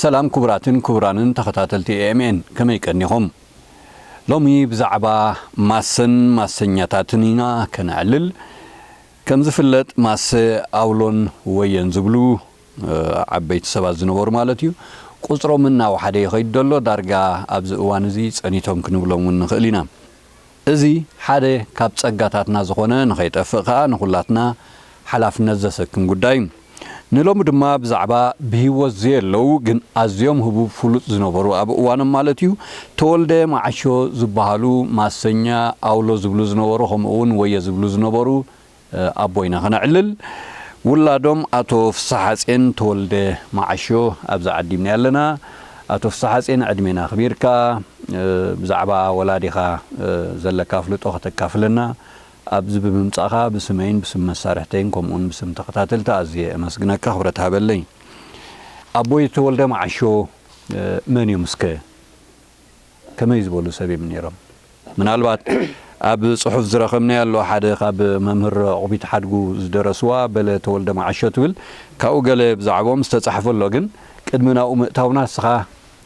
ሰላም ክቡራትን ክቡራንን ተኸታተልቲ ኤ ኤም ኤን፣ ከመይ ቀኒኹም? ሎሚ ብዛዕባ ማሰን ማሰኛታትን ኢና ከነዕልል። ከም ዝፍለጥ ማሰ ኣውሎን ወየን ዝብሉ፣ እ፣ ዓበይቲ ሰባት ዝነበሩ ማለት እዩ። ቁጽሮም እናወሓደ ይኸይድ ዘሎ፣ ዳርጋ ኣብዚ እዋን እዚ ጸኒቶም ክንብሎም እውን ንኽእል ኢና። እዚ ሓደ ካብ ጸጋታትና ዝኾነ ንኸይጠፍእ ከኣ ንኹላትና ሓላፍነት ዘሰክም ጉዳይ እዩ። ንሎሚ ድማ ብዛዕባ ብህይወት ዘየለዉ ግን ኣዝዮም ህቡብ ፍሉጥ ዝነበሩ ኣብ እዋኖም ማለት እዩ ተወልደ መዓሾ ዝበሃሉ ማሰኛ ኣውሎ ዝብሉ ዝነበሩ ከምኡ እውን ወየ ዝብሉ ዝነበሩ እ፣ ኣቦ ኢና ከነዕልል። ውላዶም ኣቶ ፍስሓጼን ተወልደ መዓሾ ኣብዚ ዓዲምና ኣለና። ኣቶ ፍስሓጼን ዕድሜና ኣኽቢርካ፣ እ፣ ብዛዕባ ወላዲኻ፣ እ፣ ዘለካ ኣፍልጦ ከተካፍለና ኣብዚ ብምምጻእኻ ብስመይን ብስም መሳርሕተይን ከምኡውን ብስም ተኸታተልቲ ኣዝየ ኣመስግነካ፣ ክብረት ሃበለይ። ኣቦይ ተወልደ መዓሾ፣ እ፣ መን እዮም እስከ? ከመይ ዝበሉ ሰብ እዮም ነይሮም? ምናልባት ኣብ ጽሑፍ ዝረኸብናዮ ኣሎ፣ ሓደ ካብ መምህር ዑቕቢት ሓድጉ ዝደረስዋ በለ ተወልደ መዓሾ ትብል፣ ካብኡ ገለ ብዛዕባኦም ዝተጻሕፈ ኣሎ። ግን ቅድሚ ናብኡ ምእታውና እስኻ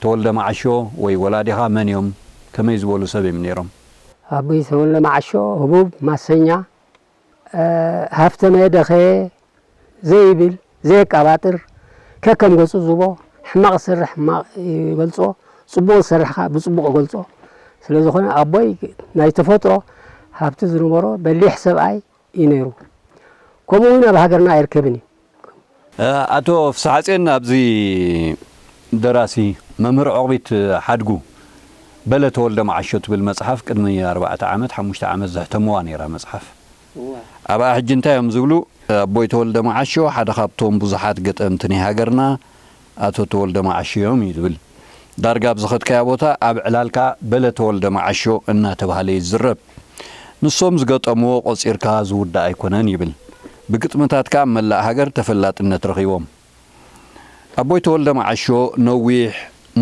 ተወልደ መዓሾ ወይ ወላዲኻ መን እዮም? ከመይ ዝበሉ ሰብ እዮም ነይሮም? ኣቦይ ተወልደ መዓሾ ህቡብ ማሰኛ፣ እ፣ ሃፍተ መደኸ ዘይብል፣ ዘየቀባጥር፣ ከከም ገጹ ዝቦ፣ ሕማቕ ዝሰርሕ ሕማቕ ይገልጾ፣ ጽቡቕ ዝሰርሕ ከኣ ብጽቡቕ ይገልጾ። ስለ ዝኾነ ኣቦይ ናይ ተፈጥሮ ሃብቲ ዝነበሮ በሊሕ ሰብኣይ እዩ ነይሩ። ከምኡ እውን ኣብ ሃገርና ኣይርከብን እዩ። እ፣ ኣቶ ፍስሓጼን፣ ኣብዚ ደራሲ መምህር ዑቕቢት ሓድጉ በለ ተወልደ መዓሾ ትብል መጽሓፍ ቅድሚ ኣርባዕተ ዓመት፣ ሓሙሽተ ዓመት ዘሕተምዋ ነይራ መጽሓፍ። እዋ። ኣብኣ ሕጂ እንታይ እዮም ዝብሉ? ኣቦይ ተወልደ መዓሾ ሓደ ካብቶም ብዙሓት ገጠምቲ ናይ ሃገርና ኣቶ ተወልደ መዓሾ እዮም እዩ ዝብል። ዳርጋ ኣብ ዝኸድካያ ቦታ ኣብ ዕላልካ በለ ተወልደ መዓሾ እናተባህለ እዩ ዝዝረብ። ንሶም ዝገጠምዎ ቆጺርካ ዝውዳእ ኣይኮነን ይብል። ብግጥምታት ከኣ ኣብ መላእ ሃገር ተፈላጥነት ረኺቦም። ኣቦይ ተወልደ መዓሾ ነዊሕ፣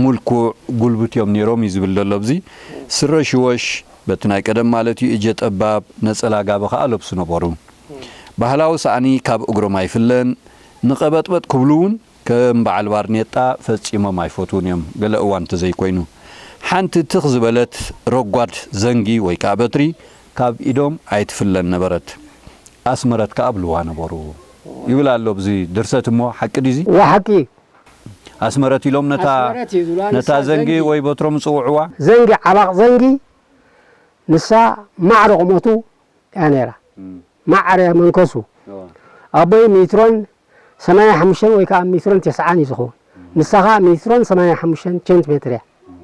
ምልኩዕ፣ ጉልብት እዮም ነይሮም እዩ ዝብል ዘሎ ኣብዚ። ስረ ሽወሽ፣ በቲ ናይ ቀደም ማለት እዩ፣ እጀ ጠባብ፣ ነጸላ ጋቢ ከኣ ለብሱ ነበሩ። ባህላዊ ሳእኒ ካብ እግሮም ኣይፍለን። ንቐበጥበጥ ክብሉ እውን ከም በዓል ባርኔጣ ፈጺሞም ኣይፈትዉን እዮም፣ ገለ እዋን እንተዘይኮይኑ። ሓንቲ ትኽ ዝበለት ረጓድ ዘንጊ ወይ ከኣ በትሪ ካብ ኢዶም ኣይትፍለን ነበረት። ኣስመረት ከኣ ኣብልዋ ነበሩ ይብል ኣሎ ኣብዚ ድርሰት። እሞ ሓቂ ድዩ እዚ? እዋ፣ ሓቂ እዩ። ኣስመረት ኢሎም ነታ፣ ኣስመረት እዩ ዝብልዋ፣ ነታ ንሳ ዘንጊ ዘንጊ። ወይ በትሮም ዝጽውዕዋ? ዘንጊ፣ ዓባቕ ዘንጊ፣ ንሳ ማዕረ ቁመቱ እያ ነይራ። እም። ማዕረ መንከሱ። እዋ። ኣቦይ ሜትሮን ሰማንያ ሓሙሽተን ወይ ከዓ ሜትሮን ተስዓን እዩ ዝኸውን። እም። ንሳ ከዓ ሜትሮን ሰማንያ ሓሙሽተን ሴንቲሜትር እያ። እም።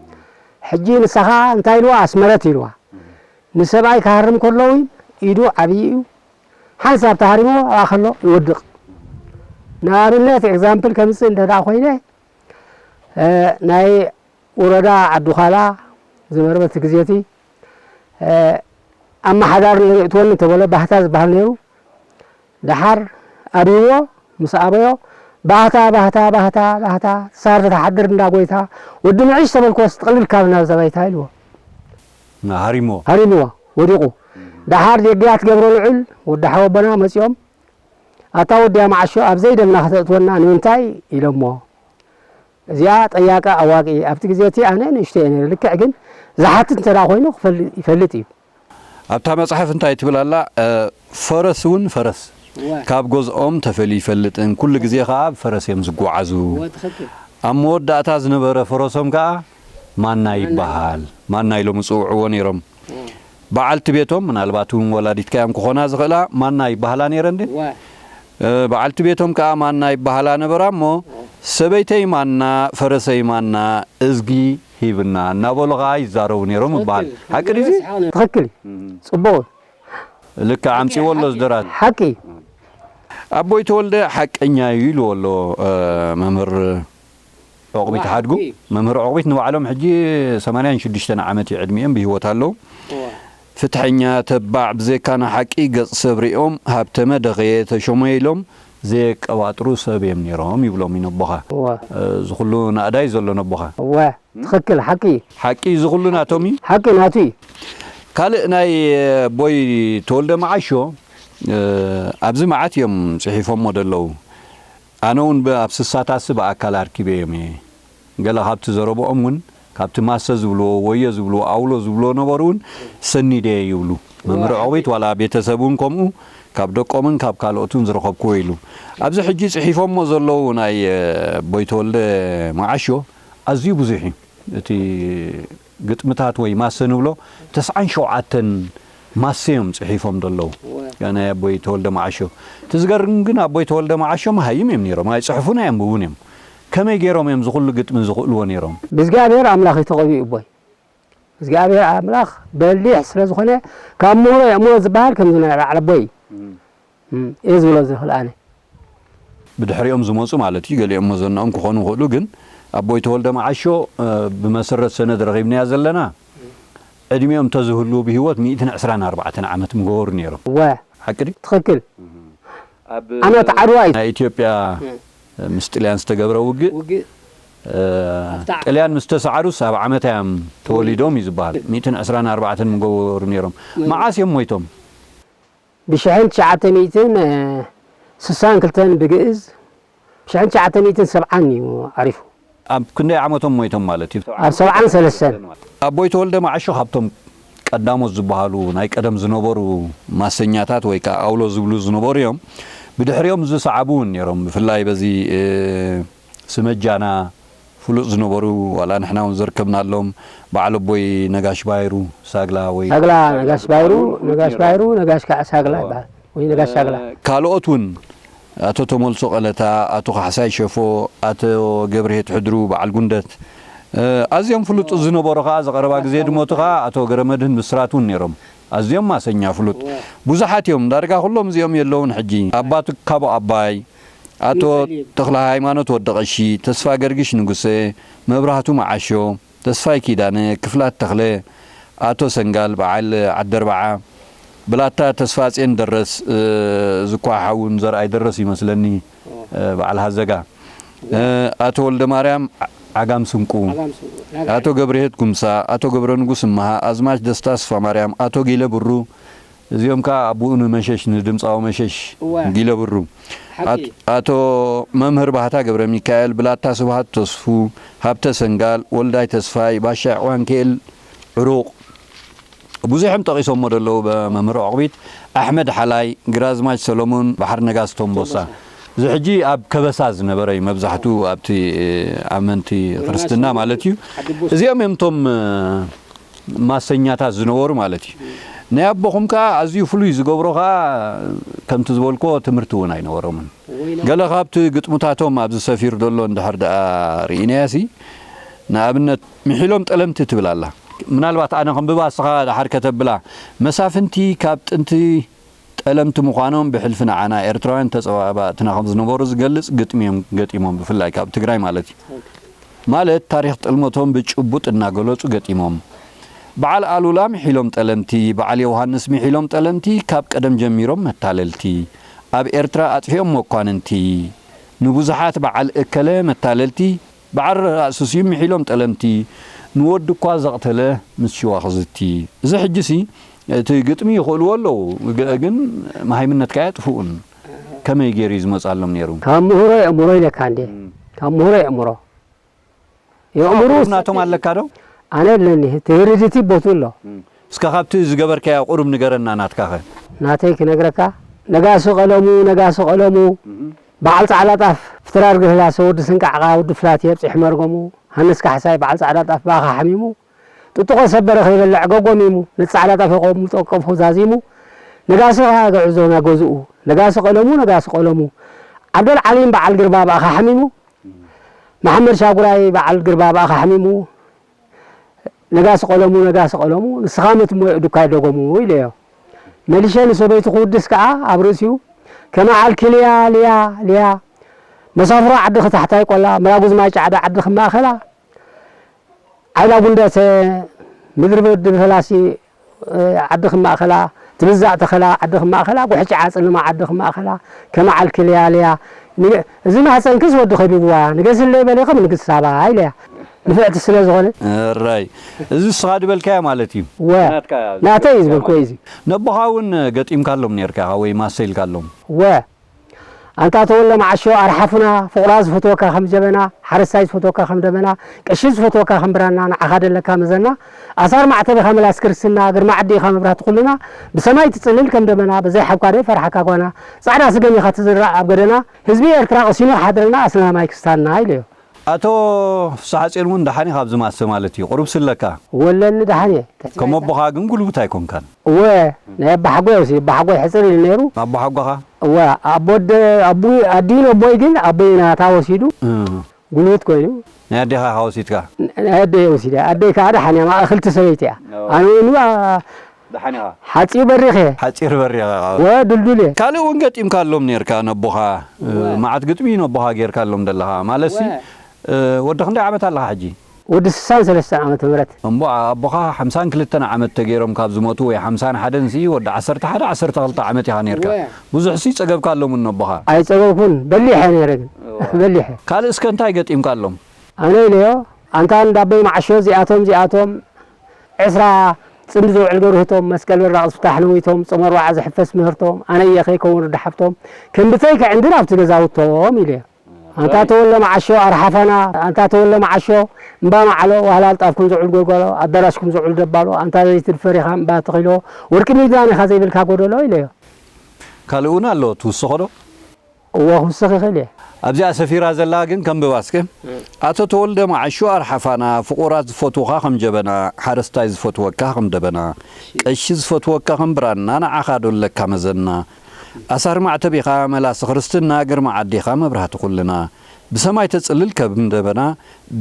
ሕጂ ንሳ ከዓ እንታይ ኢልዋ? ኣስመረት ኢልዋ። እም። ንሰብኣይ ክሃርም ከሎ እውን ኢዱ ዓብዪ እዩ። ሓንሳብ ተሃሪምዎ ኣብኣ ከሎ ይወድቕ። ንኣብነት ኤግዛምፕል ከምፅእ እንተ ደኣ ኮይነ፣ እ፣ ናይ ወረዳ ዓዲ ዃላ ዝነበረ በቲ ግዜ እቲ፣ እ፣ ኣመሓዳሪ ነይሩ፣ እትወኒ እንተበሎ ባህታ ዝበሃል ነይሩ። ደሓር ኣብይዎ፣ ምስ ኣበዮ፣ ባህታ፣ ባህታ፣ ባህታ፣ ባህታ፣ ሳርዲ ትሓድር እንዳ ጎይታ፣ ወዲ ምዕሽ ተበልክዎስ ጥቕልል ካብ ናብዛ ባይታ ኢልዎ። ሃሪምዎ። ሃሪምዎ፣ ወዲቑ። ደሓር ዴግያ ትገብሮ ልዑል፣ ወዲ ሓወቦና መጺኦም፣ ኣታ ወዲ ኣማዓሾ፣ ኣብ ዘይደምና ከተእትወና ንምንታይ? ኢሎሞ። እዚኣ ጠያቂ ኣዋቂ፣ ኣብቲ ግዜ እቲ ኣነ ንእሽቶ እየ ነይረ። ልክዕ ግን ዝሓትት እንተ ደኣ ኮይኑ ክፈል-፣ ይፈልጥ እዩ። ኣብታ መጽሓፍ እንታይ ትብል ኣላ? እ፣ ፈረስ እውን ፈረስ እወ። ካብ ገዝኦም ተፈልዩ ይፈልጥን፣ ኩሉ ግዜ ከኣ ብፈረስ እዮም ዝጓዓዙ። እወ፣ ትኽክል። ኣብ መወዳእታ ዝነበረ ፈረሶም ከኣ ማና ማና ይበሃል። ማና ኢሎም ይጽውዕዎ ነይሮም። እወ። በዓልቲ ቤቶም፣ ምናልባት እውን ወላዲትካ እዮም ክኾና ዝኽእላ፣ ማና ይበሃላ ነይረን ድን? እወ። እ፣ በዓልቲ ቤቶም ከኣ ማና ይበሃላ ነበራ እሞ፣ እወ። ሰበይተይ ማና፣ ፈረሰይ ማና፣ እዝጊ ሂብና እናበሉ ኸዓ ይዛረቡ ነይሮም ይበሃል። ትኽክል። ሓቂ ድዩ እዚ? ሓቂ። ትኽክል እዩ። እም። ጽቡቕ። ልክዕ ኣምጺእዎ ኣሎ እዚ ደራሲ። ሓቂ። ኣቦይ ተወልደ ሓቀኛ እዩ ኢልዎ ኣሎ፣ እ፣ መምህር ዑቕቢት ሓድጉ። ሓቂ። መምህር ዑቕቢት ንባዕሎም ሕጂ ሰማንያን ሽዱሽተን ዓመት እዩ ዕድሚኦም፣ ብህይወት ኣለዉ። እዋ። ፍትሐኛ፣ ተባዕ፣ ብዘይካ ንሓቂ ገጽ ሰብ ሪኦም፣ ሃብተመ ደኸየ ተሾመ ኢሎም ዘየቀባጥሩ ሰብ እዮም ነይሮም ይብሎም እዩ ነቦኻ። እዋ። እ፣ እዚ ኩሉ ናእዳ እዩ ዘሎ ነቦኻ። እዋ። ትኽክል፣ ሓቂ እዩ። ሓቂ እዚ ኩሉ ናቶም እዩ? ሓቂ ናቱ እዩ። ካልእ ናይ ኣቦይ ተወልደ መዓሾ፣ እ፣ ኣብዚ መዓት እዮም ጽሒፎሞ ደለዉ። ኣነ እውን ብ-፣ ኣብ ስሳታሲ ብኣካል ኣርኪበዮም እየ። ገለ ካብቲ ዘረብኦም እውን ካብቲ ማሰ ዝብልዎ፣ ወዮ ዝብልዎ፣ ኣውሎ ዝብልዎ ነበሩ እውን ሰኒደ ይብሉ። መምህር ዕቑቢት ዋላ ቤተሰብ እውን ከምኡ ካብ ደቆምን ካብ ካልኦትን ዝረኸብክዎ ኢሉ። ኣብዚ ሕጂ ጽሒፎሞ ዘለዉ ናይ ኣቦይ ተወልደ መዓሾ ኣዝዩ ብዙሕ እዩ። እቲ ግጥምታት ወይ ማሰ ንብሎ ተስዓን ሸውዓተን ማሰ እዮም ጽሒፎም ዘለዉ። ናይ ኣቦይ ተወልደ መዓሾ። እቲ ዝገርም ግን ኣቦይ ተወልደ መዓሾ መሃይም እዮም ነይሮም። ኣይጽሕፉን ኣየንብቡን እዮም። ከመይ ገይሮም እዮም እዚ ኩሉ ግጥሚ ዝኽእልዎ ነይሮም? ብእግዚኣብሔር ኣምላኽ እዩ ተቐቢኡ ኣቦይ። እግዚኣብሔር ኣምላኽ በሊሕ ስለ ዝኾነ ካብ ምሁሮ የእምሮ ዝበሃል ከምዚ ናይ በዓል ኣቦይ እዩ። እም፣ እየ ዝብሎ ዝኽእል ኣነ። ብድሕሪኦም ዝመጹ ማለት እዩ፣ ገሊኦም መዘንኦም ክኾኑ ይኽእሉ፣ ግን ኣቦይ ተወልደ መዓሾ፣ እ፣ ብመሰረት ሰነድ ረኺብናያ ዘለና፣ ዕድሚኦም እንተዝህልዉ ብህይወት ሚእትን ዕስራን ኣርባዕተን ዓመት ምገበሩ ነይሮም። እወ። ሓቂ ድዩ? ትኽክል። ኣብ ዓመት ዓድዋ እዩ። ናይ ኢትዮጵያ እ። ምስ ጥልያን ዝተገብረ ውግእ፣ ውግእ። እ፣ ኣብታ ጥልያን ምስ ተሰዓሩስ ኣብ ዓመት እዮም ተወሊዶም እዩ ዝበሃል። ሚእትን ዕስራን ኣርባዕተን ምገበሩ ነይሮም። ወይ። መዓስ እዮም ሞይቶም? ብሽሕን ትሽዓተ ሚእትን ስሳን ክልተን ብግእዝ፣ ብሽሕን ትሽዓተ ሚእትን ሰብዓን እዩ ዓሪፉ። ኣብ ክንደይ ዓመቶም ሞይቶም ማለት እዩ? ኣብ ሰብዓን ሰለስተን። ኣቦይ ተወልደ መዓሾ ካብቶም ቀዳሞት ዝበሃሉ ናይ ቀደም ዝነበሩ ማሰኛታት ወይ ከዓ ኣውሎ ዝብሉ ዝነበሩ እዮም። ብድሕሪኦም ዝሰዓቡ እውን ነይሮም። ብፍላይ በዚ፣ እ፣ ስመጃና ፍሉጥ ዝነበሩ፣ ዋላ ንሕና እውን ዘርከብናሎም፣ በዓል ኣቦይ ነጋሽ ባይሩ ሳግላ ወይ ሳግላ ሳግላ ነጋሽ ባይሩ፣ ዝበሃሉ ነጋሽ ነይሮም። ባይሩ፣ ነጋሽ ከዓ ሳግላ እዋ። ይበሃል። ወይ ነጋሽ ሳግላ። እ፣ ካልኦት እውን፣ ኣቶ ተመልሶ ቀለታ፣ ኣቶ ካሕሳይ ሸፎ፣ ኣቶ ገብርሄት ሕድሩ፣ በዓል ጉንደት፣ እ፣ ኣዝዮም ፍሉጥ ዝነበሩ ከዓ፣ ዝቐረባ ግዜ ድሞቱ ከዓ ኣቶ ገረመድህን ብስራት እውን ነይሮም። ኣዝዮም ማሰኛ ፍሉጥ። እዋ። ብዙሓት እዮም፣ ዳርጋ ኩሎም እዚኦም የለውን ሕጂ። ኣባ ትካቦ ኣባይ፣ ኣቶ ተኽለ ሃይማኖት ወደቐሺ፣ ተስፋ ገርግሽ ንጉሰ፣ መብራህቱ መዓሾ፣ ተስፋይ ኪዳነ፣ ክፍላት ተኽለ፣ ኣቶ ሰንጋል በዓል ዓደርባዓ፣ ብላታ ተስፋጼን ደረስ፣ እ፣ ዝኳ ሓውን ዘርኣይ ደረስ ይመስለኒ፣ እ፣ በዓል ሃዘጋ፣ እ፣ ኣቶ ወልደ ማርያም ዓ-፣ ዓጋም ስንቁ፣ ዓጋም ስንቁ፣ ኣቶ ገብርሄት ጉምሳ፣ ኣቶ ገብረ ንጉስ እመሃ፣ ኣዝማች ደስታ ስፋ ማርያም፣ ኣቶ ጊለ ብሩ፣ እዚኦም ከኣ ኣቦኡ ንመሸሽ፣ ንድምጻዊ መሸሽ እወ። ጊለ ብሩ። ሓቂ። ኣት-፣ ኣቶ መምህር ባህታ ገብረ ሚካኤል፣ ብላታ ስብሃት ተስፉ፣ ሃብተ ሰንጋል፣ ወልዳይ ተስፋይ፣ ባሻ ዕዋንክኤል ዕሩቕ። ብዙሕም ጠቒሶሞ ደለዉ በ-፣ መምህር ዑቕቢት፣ ኣሕመድ ሓላይ፣ ግራዝማች ሰሎሞን፣ ባሕር ነጋስ ቶምቦሳ። ቶምቦሳ። እዚ ሕጂ ኣብ ከበሳ ዝነበረ እዩ፣ መብዛሕትኡ ኣብቲ፣ እ፣ ኣመንቲ ክርስትና ማለት እዩ። ዓዲ ቡስ። እዚኦም እዮም እቶም፣ እ፣ ማሰኛታት ዝነበሩ ማለት እዩ። ናይ ኣቦኹም ከኣ ኣዝዩ ፍሉይ ዝገብሮ ከኣ ከምቲ ዝበልክዎ ትምህርቲ እውን ኣይነበሮምን። ወይ ነ- ገለ ካብቲ ግጥሙታቶም ኣብዚ ሰፊሩ ዘሎ እንድሕር ደኣ ርኢናዮሲ፣ ንኣብነት ምሒሎም ጠለምቲ ትብል ኣላ። ምናልባት ኣነ ከንብባ እስኻ ደሓር ከተብላ፣ መሳፍንቲ ካብ ጥንቲ ጠለምቲ ምዃኖም ብሕልፊ ንዓና ኤርትራውያን ተጸባባእትና ከም ዝነበሩ ዝገልጽ ግጥሚ እዮም ገጢሞም፣ ብፍላይ ካብ ትግራይ ማለት እዩ። ማለት ታሪኽ ጥልመቶም ብጭቡጥ እናገለጹ ገጢሞም። በዓል ኣሉላ ምሒሎም ጠለምቲ፣ በዓል ዮሃንስ ምሒሎም ጠለምቲ፣ ካብ ቀደም ጀሚሮም መታለልቲ፣ ኣብ ኤርትራ ኣጥፊኦም መኳንንቲ፣ ንብዙሓት በዓል እከለ መታለልቲ፣ በዓል ራእሲ ስዩም ምሒሎም ጠለምቲ፣ ንወዲ እኳ ዘቕተለ ምስ ሽዋ ክዝቲ። እዚ ሕጂሲ እቲ ግጥሚ ይኽእልዎ ኣለዉ፣ ገ-፣ ግን መሃይምነትካ የጥፍኡን። ከመይ ገይሩ እዩ ዝመጽኣሎም ነይሩ? ካብ ምሁሮ የእምሮ ኢለካ እንዴ? እም። ካብ ምሁሮ የእምሮ። የእምሮ ቁሩብ ውስጥ ናቶም ኣለካ ዶ? ኣነ ኣለኒ። እቲ ሄሪዲቲ ቦቱ ኣሎ። እም። እስከ ካብቲ ዝገበርካዮ ቁሩብ ንገረና ናትካ ኸ? ናተይ ክነግረካ፣ ነጋሲ ቀለሙ፣ ነጋሲ ቀለሙ፣ እም። በዓል ጻዕዳ ጣፍ፣ ፍትራር ገህላሰ፣ ወዲ ስንቃዕቃ፣ ወዲ ፍላትየ፣ ኣብጺሕ መርገሙ፣ ሃንስ ካሕሳይ፣ በዓል ጻዕዳ ጣፍ፣ ብኣኻ ሓሚሙ፣ ጥጥቖ ሰበረ ከይበልዕ ገጎሚሙ፣ ነቲ ጻዕዳ ጣፍ የቐምጦ ቀፎ ዛዚሙ፣ ነጋሲ ከኣ ግዕዞ ናገዝኡ፣ ነጋሲ ቀለሙ፣ ነጋሲ ቀለሙ፣ ዓብደል ዓሊም በዓል ግርባ ብኣኻ ሓሚሙ፣ መሓመድ ሻጉራይ በዓል ግርባ ብኣኻ ሓሚሙ፣ ነጋሲ ቀለሙ፣ ነጋሲ ቀለሙ፣ ንስኻ መትሞ ዱካይ ደጎሙ ኢለዮ። መሊሸ ንሰበይቱ ክውድስ ከኣ ኣብ ርእሲኡ፣ ከመ ዓልኪ ልያ፣ ልያ፣ ልያ፣ መሳፍሮ ዓድኺ ታሕታይ ቆላ፣ ምራጉዝ ማይ ጫዕዳ ዓድኺ ማእኸላ፣ ዓይላ ጉንደተ፣ ምድሪ በዲ ፈላሲ፣ እ፣ ዓዲ ክማእኸላ፣ ትብዛዕ ተኸላ፣ ዓዲ ክማእኸላ፣ ጉሕጫ ዓጽልማ፣ ዓዲ ክማእኸላ፣ ከመ ዓልኪ ልያ፣ ልያ፣ ንገ-፣ እዚ ማህፀንክስ ወዲ ከቢብዋ፣ ንገስለይ በሊኽም ንግስቲ ሳባ፣ ኢለያ። ንፍዕቲ ስለ ዝኾነ። እራይ። እዚ ንስኻ ድበልካያ ማለት እዩ። ወ-፣ ናትካ እያ። ናተይ እዩ ዝበልኩ ማለት እዩ። እዚ። ነቦኻ እውን ገጢምካሎም ነይርካ ኢኻ ወይ ማሰ ኢልካሎም? ወ-፣ ኣንታ ተወልደ መዓሾ ኣርሓፉና፣ ፍቑራ ዝፈትወካ ከም ጀበና፣ ሓረስታይ ዝፈትወካ ከም ደበና፣ ቀሺ ዝፈትወካ ከም ብራና፣ ንዓኻ ደለካ መዘና፣ ኣሳር ማዕተብ ኢኻ መላስ ክርስትና፣ ግርማ ዓዲ ኢኻ መብራህቲ ኩልና፣ ብሰማይ ትጽልል ከም ደመና፣ በዘይ ሓብካ ዶ ይፈርሓካ ጓና፣ ጻዕዳ ስገም ኢኻ ትዝራእ ኣብ ገደና፣ ህዝቢ ኤርትራ ቀሲኑ ክሓድረልና፣ ኣስናናማይ ክስታንና ኢለዮ። ኣቶ ፍስሓጽዮን እውን ደሓን ኢኻ ኣብዚ ማሰ ማለት እዩ። ቁሩብ ስለካ። ወለኒ ደሓን እየ። ከም ኣቦኻ ግን ጉልቡት ኣይኮንካን። እወ፣ ናይ ኣባሓጎይ ወሲ ኣባሓጎይ ሕጽር ኢሉ ነይሩ። ኣቦሓጎኻ? እወ፣ ኣቦ ኣዲ ኣቦይ ኣዲን ኣቦይ ግን ኣቦይ ናታ ወሲዱ እ፣ ጉልቡት ኮይኑ። ናይ ኣዴኻ ኢኻ ወሲድካ? ናይ ኣደይ ወሲደ። ኣደይ ከዓ ደሓን እያ፣ ማእኽልቲ ሰበይቲ እያ። ኣነ እውን ደሓን ኢኻ? ሓፂር በሪኽ እየ። ሓፂር በሪኻ ኢኻ። ወ ድልዱል እየ። ካልእ እውን ገጢምካሎም ነርካ ነቦኻ። መዓት ግጥሚ እዩ ነቦኻ ጌርካሎም ዘለኻ። ማለትሲ ወዲ ክንደይ ዓመት ኣለኻ ሕጂ? ወዲ ስሳን ሰለስተን ዓመተ ምህረት። እምቦ ኣቦኻ ሓምሳን ክልተን ዓመት ተገይሮም ካብ ዝሞቱ ወይ ሓምሳን ሓደን ሲ ወዲ ዓሰርተ ሓደ ዓሰርተ ክልተ ዓመት ኢኻ ነርካ። ብዙሕ ሲ ጸገብካሎምን ነቦኻ። ኣይጸገብኩን፣ በሊሕ እየ ነይረ ግን። በሊሕ እየ። ካልእ እስከ እንታይ ገጢምካሎም? ኣነ ኢለዮ፣ ኣንታ እንዳበይ መዓሾ እዚኣቶም እዚኣቶም ዕስራ ጽምዲ ዘውዕል ገርህቶም መስቀል በራቕ ዝፍታሕ ነዊቶም ጾም ኣርብዓ ዝሕፈስ ምህርቶም ኣነ እየ ከይከውን ርዲ ሓፍቶም ከም ብተይ ክዕንድር ኣብቲ ገዛውቶም ኢለዮ። ኣንታ ተወለ መዓሾ ኣርሓፋና ኣንታ ተወለ መዓሾ እምባ ማዕሎ ዋህላል ጣፍኩም ዘውዕል ጎልጓሎ ኣዳራሽኩም ዘውዕል ደባሎ ኣንታ ዘይትድፈር ኢኻ እምባ ተኺሎ ወርቂ ሚዛን ኢኻ ዘይብልካ ጎደሎ ኢለዮ። ካልእ እውን ኣሎ ትውስኾ ዶ? እወ ክውስኽ ይኽእል እየ። ኣብዚኣ ሰፊራ ዘላ ግን ከንብባ እስከ። ኣቶ ተወልደ መዓሾ ኣርሓፋና፣ ፍቑራት ዝፈትዉኻ ከም ጀበና፣ ሓረስታይ ዝፈትወካ ከም ደበና፣ ቀሺ ዝፈትወካ ከም ብራና፣ ንዓኻ ዶ ኣለካ መዘና? ኣሳር ማዕተብ ኢኻ መላሲ ክርስትና፣ ግርማ ዓዲ ኢኻ መብራህቲ ኩልና። ብሰማይ ተጽልል ከም ደበና፣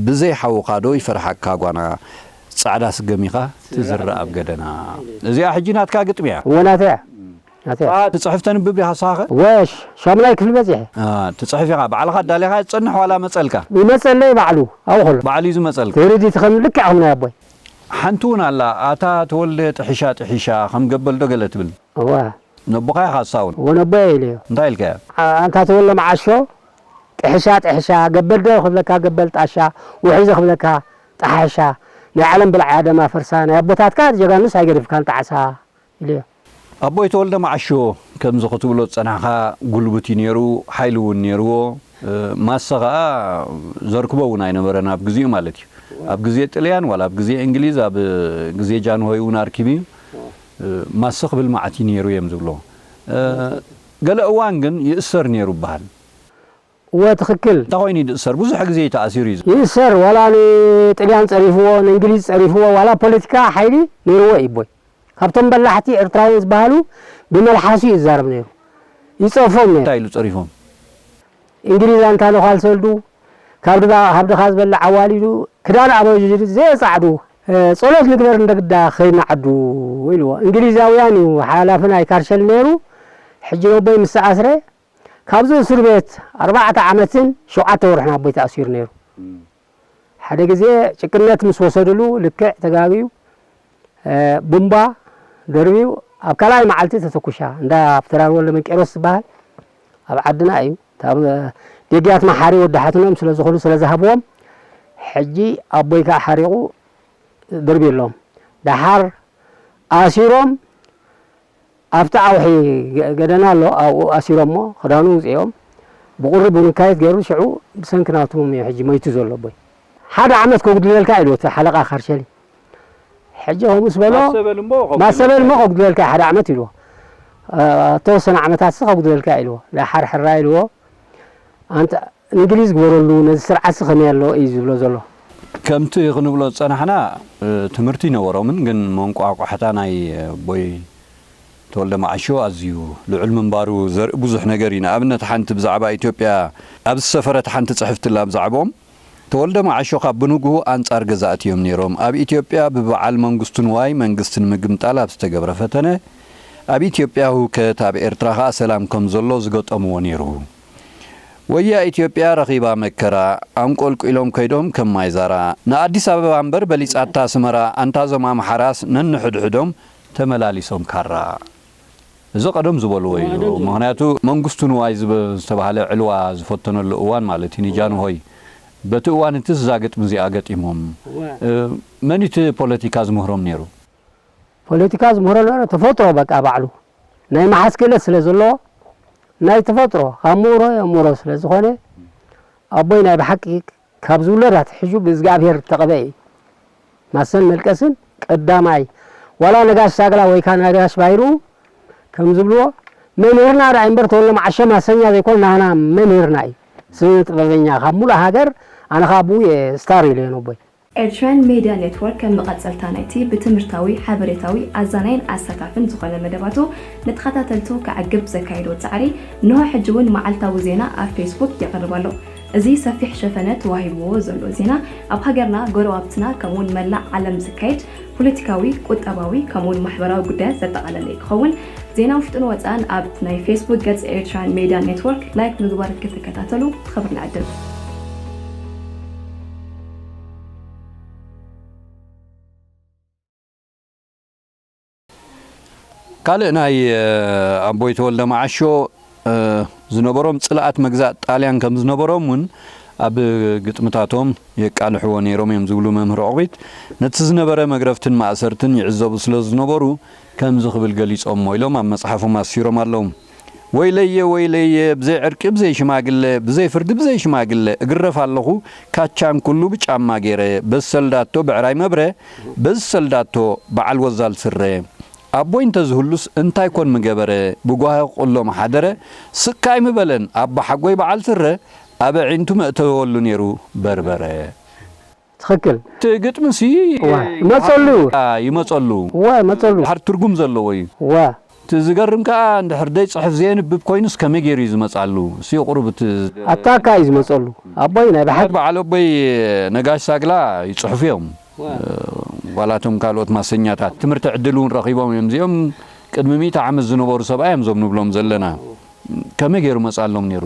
ብዘይ ሓውኻ ዶ ይፈርሓካ ጓና? ጻዕዳ ስገም ኢኻ ትዝርእ ኣብ ገደና። እዚኣ ሕጂ ናትካ ግጥሚ እያ። እወ ናተይ እያ። ናተይ እያ። ትጽሕፍ ተንብብ ዲኻ ንስኻ ኸ? እወ ሻሙናይ ክፍሊ በጺሐ። ትጽሕፍ ኢኻ ባዕልኻ ኣዳሊኻያ ትጸንሕ ዋላ መጸልካ? ይመጸለይ ባዕሉ ኣብኡ ከሎ። ባዕሉ እዩ ዝመጸልካ። ትርዲት ከም ልክዕ ከምና ኣቦይ። ሓንቲ እውን ኣላ ኣታ ተወልደ ጥሒሻ ጥሒሻ ከም ገበል ዶ ገለ ትብል? እወ። ነቦኻ ኢኻ ንሳ እውን? እወ ነቦይ እየ ኢለዮ። እንታይ ኢልካዮ? ኣንታ ተወልደ መዓሾ ጥሕሻ ጥሕሻ ገበል ዶ ክብለካ ገበል ጣሻ ውሒዘ ክብለካ ጠሓሻ ናይ ዓለም ብልዓ ደማ ፈርሳ ናይ ኣቦታትካ ጀጋኑስ ኣይገድፍካን ጣዕሳ ኢለዮ። ኣቦይ ተወልደ መዓሾ ከምዚ ክትብሎ ዝጸናሕካ ጉልቡት እዩ ነይሩ፣ ሓይሊ እውን ነይርዎ። ማሰ ኸኣ ዘርክቦ እውን ኣይነበረን ኣብ ግዚኡ ማለት እዩ። ኣብ ግዜ ጥልያን ዋላ ኣብ ግዜ እንግሊዝ ኣብ ግዜ ጃንሆይ እውን ኣርኪቡ እዩ። ማሰ ክብል መዓት እዩ ነይሩ እዮም ዝብሎ። ገለ እዋን ግን ይእሰር ነይሩ ይበሃል። እወ ትኽክል። እንታይ ኮይኑ እዩ ዝእሰር? ብዙሕ ግዜ እዩ ተኣሲሩ እዩ። ይእሰር ዋላ ንጥልያን ጸሪፍዎ ንእንግሊዝ ጸሪፍዎ ዋላ ፖለቲካ ሓይሊ ነይርዎ እዩ ኣቦይ። ካብቶም በላሕቲ ኤርትራውያን ዝበሃሉ ብመልሓሱ እዩ ዝዛረብ ነይሩ። ይጸርፎም ነይሩ። እንታይ ኢሉ ጸሪፎም? እንግሊዝ ኣንታ ነዃል ሰልዱ ካብ ድኻ ዝበልዕ ኣዋሊዱ ክዳን ኣበጅ ዘየጻዕዱ ጸሎት ንግበር እንደ ግዳ ኸይድና ዓዱ ኢልዎ። እንግሊዛውያን እዩ ሓላፊ ናይ ካርሸል ነይሩ። ሕጂ ነቦይ ምስ ተኣስረ ካብዚ እስር ቤት ኣርባዕተ ዓመትን ሸውዓተ ወርሕን ኣቦይ ተኣሲሩ ነይሩ። ሓደ ግዜ ጭቅነት ምስ ወሰድሉ ልክዕ ተጋግዩ ቡምባ ደርብዩ ኣብ ካልኣይ መዓልቲ ተተኩሻ እንዳ ፕተራን ወልደ መንቄሮስ ዝበሃል ኣብ ዓድና እዩ። ደጊያት መሓሪ ወዲ ሓትኖም ስለ ዝኾኑ ስለ ዝሃብዎም ሕጂ ኣቦይ ከዓ ሓሪቑ ደርብየሎም። ደሓር ኣሲሮም ኣብቲ ዓውሒ ገደና ኣሎ ኣብኡ ኣሲሮሞ ክዳኑ ውፅኦም ብቁሪ ብምካየት ገይሩ ሽዑ ብሰንኪ ናቱም እዩ ሕጂ መይቱ ዘሎ ኣቦይ። ሓደ ዓመት ከጉድለልካ ኢልዎ እቲ ሓለቃ ካርሸሊ። ሕጂ ከምኡ ምስ በሎ ማሰበል እሞ ከጉድለልካ ማሰበል እሞ ከጉድለልካ ሓደ ዓመት ኢልዎ። ተወሰነ ዓመታት ሲ ከጉድለልካ ኢልዎ። ደሓር ሕራይ ኢልዎ። ኣንተ እንግሊዝ ግበረሉ ነዚ ስርዓትሲ ከመይ ኣሎ እዩ ዝብሎ ዘሎ። ከምቲ ክንብሎ ዝጸናሕና ትምህርቲ ይነበሮምን ግን መንቋቋሕታ ናይ ኣቦይ ተወልደ መዓሾ ኣዝዩ ልዑል ምንባሩ ዘርኢ ብዙሕ ነገር እዩ። ንኣብነት ሓንቲ ብዛዕባ ኢትዮጵያ ኣብ ዝሰፈረት ሓንቲ ጽሕፍቲ ኣላ ብዛዕብኦም ተወልደ መዓሾ ካብ ብንግሁ ኣንጻር ገዛእቲ እዮም ነይሮም። ኣብ ኢትዮጵያ ብበዓል መንግስቱ ንዋይ መንግስቲ ንምግምጣል ኣብ ዝተገብረ ፈተነ ኣብ ኢትዮጵያ ህውከት ኣብ ኤርትራ ከኣ ሰላም ከም ዘሎ ዝገጠምዎ ነይሩ። ወያ ኢትዮጵያ ረኺባ መከራ፣ ኣንቆልቂሎም ከይዶም ከም ማይ ዛራ፣ ንኣዲስ ኣበባ እምበር በሊጻታ ኣስመራ፣ ኣንታ ዞም ኣምሓራስ ነንሕድሕዶም ተመላሊሶም ካራ። እዚ ቀደም ዝበልዎ እዩ። ምኽንያቱ መንግስቱ ንዋይ ዝተባህለ ዕልዋ ዝፈተነሉ እዋን ማለት እዩ ንጃንሆይ። በቲ እዋን እቲ እዛ ግጥሚ እዚኣ ገጢሞም። መን እቲ ፖለቲካ ዝምህሮም ነይሩ? ፖለቲካ ዝምህሮ ነበረ ተፈጥሮ በቃ ባዕሉ ናይ መሓዝ ክእለት ስለ ዘለዎ ናይ ተፈጥሮ ካብ ምሁሮ የእምሮ ስለ ዝኾነ ኣቦይ ናይ ብሓቂ ካብ ዝውለድ ኣትሒዙ ብእግዚኣብሔር ዝተቐበአ እዩ። ማሰን መልቀስን ቀዳማይ ዋላ ነጋሽ ሳግላ ወይ ከዓ ነጋሽ ባይሩ ከም ዝብልዎ መምህርና ደኣ እምበር ተወልደ መዓሾ ማሰኛ ዘይኮነ ናህና መምህርና እዩ። ስነ ጥበበኛ ካብ ሙሉእ ሃገር ኣነ ካብ ብኡ እየ ስታር ኢለ ነቦይ። ኤርትራን ሜድያ ኔትወርክ ከም መቐጸልታ ናይቲ ብትምህርታዊ፣ ሓበሬታዊ፣ ኣዛናይን ኣሳታፍን ዝኾነ መደባቱ ንተኸታተልቱ ከዕግብ ዘካየዶ ጻዕሪ እንሆ ሕጂ እውን መዓልታዊ ዜና ኣብ ፌስቡክ የቕርብ ኣሎ። እዚ ሰፊሕ ሸፈነ ተዋሂብዎ ዘሎ ዜና ኣብ ሃገርና፣ ጎረባብትና ከምኡውን መላእ ዓለም ዝካየድ ፖለቲካዊ፣ ቁጠባዊ ከምኡውን ማሕበራዊ ጉዳያት ዘጠቓለለ ክኸውን ዜና ውሽጥን ወፃእን ኣብ ናይ ፌስቡክ ገጽ ኤርትራን ሜድያ ኔትወርክ ላይክ ምግባር ክትከታተሉ ብኽብሪ ንዕድም። ካልእ ናይ ኣቦይ ተወልደ መዓሾ ዝነበሮም ፅልኣት መግዛእ ጣልያን ከም ዝነበሮም እውን ኣብ ግጥምታቶም የቃልሕዎ ነይሮም እዮም ዝብሉ መምህር ዑቕቢት፣ ነቲ ዝነበረ መግረፍትን ማእሰርትን ይዕዘቡ ስለ ዝነበሩ ከምዚ ክብል ገሊጾሞ ኢሎም ኣብ መጽሓፎም ኣስፊሮም ኣለዉ። ወይለየ ወይለየ ብዘይ ዕርቂ ብዘይ ሽማግለ ብዘይ ፍርዲ ብዘይ ሽማግለ እግረፍ ኣለኹ ካቻን ኩሉ ብጫማ ገይረ በዚ ሰልዳቶ ብዕራይ መብረ በዚ ሰልዳቶ በዓል ወዛል ስረ ኣቦይ እንተዝህሉስ እንታይ ኮን ምገበረ ብጓሂ ክቕሎ ምሓደረ ስቅ ኣይምበለን ኣቦሓጎይ በዓል ስረ ኣብ ኣዒንቱ መእተወሉ ነይሩ በርበረ። ትኽክል። እቲ ግጥሚ ሲ እዋ፣ ይመጸሉ እዩ። ይመጸሉ። እዋ፣ ይመጸሉ። ድሓር ትርጉም ዘለዎ እዩ። እዋ። እቲ ዝገርም ከኣ እንድሕር ደይ ጽሕፍ ዘየንብብ ኮይኑስ ከመይ ገይሩ እዩ ዝመጻሉ? ሲ ቁሩብ እቲ ኣታካ እዩ ዝመጸሉ። ኣቦይ ናይ ብሓቂ በዓል ኣቦይ ነጋሽ ሳግላ ይጽሕፉ እዮም። ዋላቶም ካልኦት ማሰኛታት ትምህርቲ ዕድል እውን ረኺቦም እዮም። እዚኦም ቅድሚ ሚእቲ ዓመት ዝነበሩ ሰብኣይ እዮም ዞም ንብሎም ዘለና። ከመይ ገይሩ መጻሎም ነይሩ?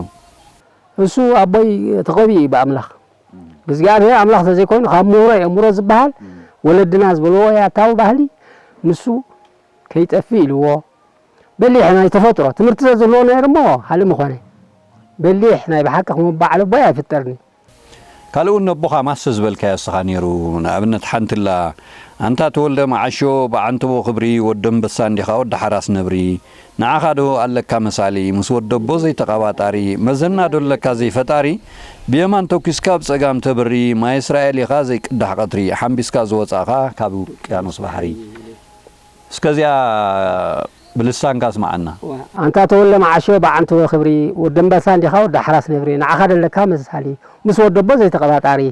እሱ ኣቦይ ተቐቢኡ እዩ ብኣምላኽ። ብእግዚኣብሔር ኣምላኽ ተዘይኮይኑ ካብ ምሁሮ የእምሮ ዝበሃል ወለድና ዝበልዎ ያታዊ ባህሊ ንሱ ከይጠፍእ ኢልዎ በሊሕ ናይ ተፈጥሮ ትምህርቲ ተዝህልዎ ነይሩ እሞ ካልእ ምኾነ። በሊሕ ናይ ብሓቂ ከም በዓል ኣቦይ ኣይፍጠርን እዩ። ካልእ እውን ነቦኻ ማሰ ዝበልካዮ እስኻ ነይሩ። ንኣብነት ሓንቲ ኣላ ኣንታ ተወልደ መዓሾ በዓንተቦ ክብሪ ወዲ ኣንበሳ እንዲኻ ወዲ ሓራስ ነብሪ ንዓኻ ዶ ኣለካ መሳሊ ምስ ወደቦ ዘይተቐባጣሪ መዘና ዶ ኣለካ ዘይፈጣሪ ብየማን ተኲስካ ብጸጋም ተብሪ ማይ እስራኤል ኢኻ ዘይቅዳሕ ቀትሪ ሓምቢስካ ዝወጻእኻ ካብ ውቅያኖስ ባሕሪ እስከ እዚኣ ብልሳንካ ኣስምዓና። ኣንታ ተወልደ መዓሾ በዓንተቦ ክብሪ ወዲ ኣንበሳ እንዲኻ ወዲ ሓራስ ነብሪ ንዓኻ ዶ ኣለካ መሳሊ ምስ ወደቦ ዘይተቐባጣሪ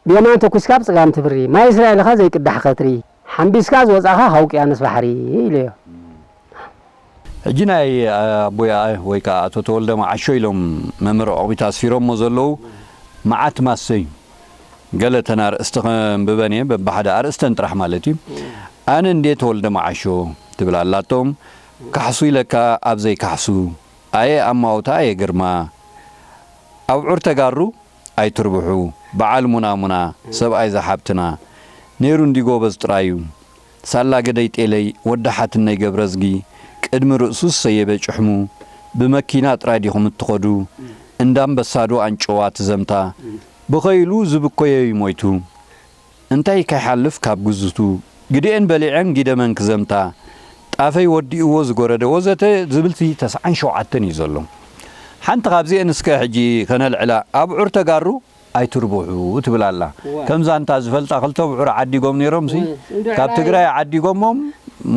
ብየማን ተኲስካ ብጸጋም ትብሪ ማይ እስራኤል ኢኻ ዘይቅዳሕ ቀትሪ ሓምቢስካ ዝወጻእኻ ካብ ውቅያኖስ ባሕሪ ኢለዮ። ሕጂ ናይ ኣቦይ ወይ ከዓ ኣቶ ተወልደ መዓሾ ኢሎም መምህር ዑቕቢት ኣስፊሮሞ ዘለዉ መዓት ማሰ እዩ። ገለ እተን ኣርእስቲ ከንብበን እየ፣ በብሓደ ኣርእስተን ጥራሕ ማለት እዩ። ኣነ እንድየ ተወልደ መዓሾ ትብል ኣላቶም፣ ካሕሱ ኢለካ ኣብ ዘይካሕሱ፣ ኣየ ኣማውታ ኣየ ግርማ፣ ኣብዑር ተጋሩ ኣይትርብሑ፣ በዓል ሙና ሙና፣ ሰብኣይ እዛ ሓብትና፣ ነይሩ እንዲ ጎበዝ ጥራዩ። ሳላ ግደይ ጤለይ ወዲ ሓትነይ ገብረዝጊ ቅድሚ ርእሱ ዝሰየበ ጭሕሙ ብመኪና ጥራይ ዲኹም እትኸዱ? እንዳ ኣንበሳ ዶ ኣንጨዋ ትዘምታ ብኸይሉ ዝብኮዮ እዩ ሞይቱ እንታይ ከይሓልፍ ካብ ግዝቱ ግዲኤን በሊዐን ጊደመን ክዘምታ ጣፈይ ወዲእዎ ዝጎረደ ወዘተ ዝብልቲ ተስዓን ሸውዓተን እዩ ዘሎ። ሓንቲ ካብዚኤን እስከ ሕጂ ከነልዕላ ኣብዑር ተጋሩ ኣይትርብሑ ትብል ኣላ። ከምዛ እንታ ዝፈልጣ ክልተ ብዑር ዓዲጎም ነይሮም ሲ ካብ ትግራይ ዓዲጎሞም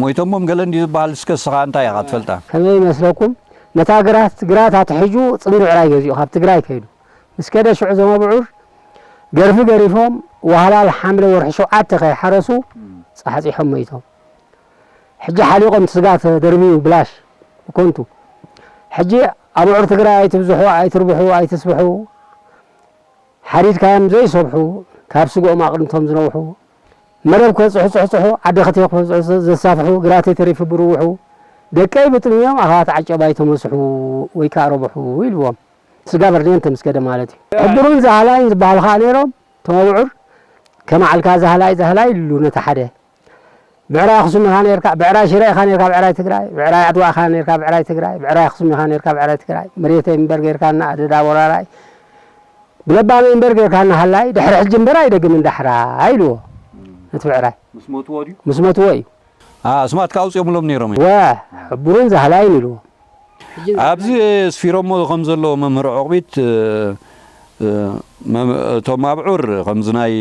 ሞይቶሞም ገለ እንዲ ዝበሃል እስከ እስኻ እንታይ ኢኻ ትፈልጣ? ከመይ ይመስለኩም ነታ ግራት ግራት ኣትሒዙ ጽምዲ ብዕራይ ገዚኡ ካብ ትግራይ ከይዱ ምስ ከደ ሽዑ እዞም ኣብዑር ገርፊ ገሪፎም ዋህላል ሓምለ ወርሒ ሸውዓተ ከይሓረሱ ጻሕጺሖም ሞይቶም። ሕጂ ሓሊቖም እቲ ስጋ ተደርብዩ ብላሽ ብኮንቱ። ሕጂ ኣብዑር ትግራይ ኣይትብዝሑ ኣይትርብሑ ኣይትስብሑ ሓሪድካዮም ዘይሰብሑ ካብ ስግኦም ኣቕድምቶም ዝነውሑ መረብ ከብፅሑ ፅሕፅሑ ዓዲ ክቴ ከብፅሑ ዘሳፍሑ ግራተይ ተሪፉ ብርውሑ ደቀይ ብጥምዮም ኣኻት ዓጨባ ኣይተመስሑ ወይ ከዓ ረብሑ ኢልዎም ስጋ በርድየን ተምስገደ ማለት እዩ። ሕቡርን ዛህላይን ዝበሃሉ ከዓ ነይሮም እቶም ኣብዑር ከም ዓልካ ዛህላይ ዛህላይ ኢሉ ነቲ ሓደ ብዕራይ ኣኽሱም ኢኻ ነርካ፣ ብዕራይ ሽረ ኢኻ ነርካ፣ ብዕራይ ትግራይ፣ ብዕራይ ዓድዋ ኢኻ ነርካ፣ ብዕራይ ትግራይ፣ ብዕራይ ኣኽሱም ኢኻ ነርካ፣ ብዕራይ ትግራይ፣ መሬተይ እምበር ጌርካና ኣደዳ ወራራይ፣ ብለባመይ እምበር ጌርካና ሃላይ፣ ድሕሪ ሕጂ እምበር ኣይደግምን ዳሕራይ ኢልዎ ነቲ ብዕራይ። ምስ ሞትዎ ድዩ? ምስ ሞትዎ እዩ። ኣስማትካ ኣውፅኦምሎም ነይሮም እዮም። ወ ሕቡርን ዛህላይን ኢልዎ። ኣብዚ ኣስፊሮሞ ከም ዘለዉ መምህር ዑቕቢት፣ እ፣ እ፣ መም-፣ እቶም ኣብዑር ከምዚ ናይ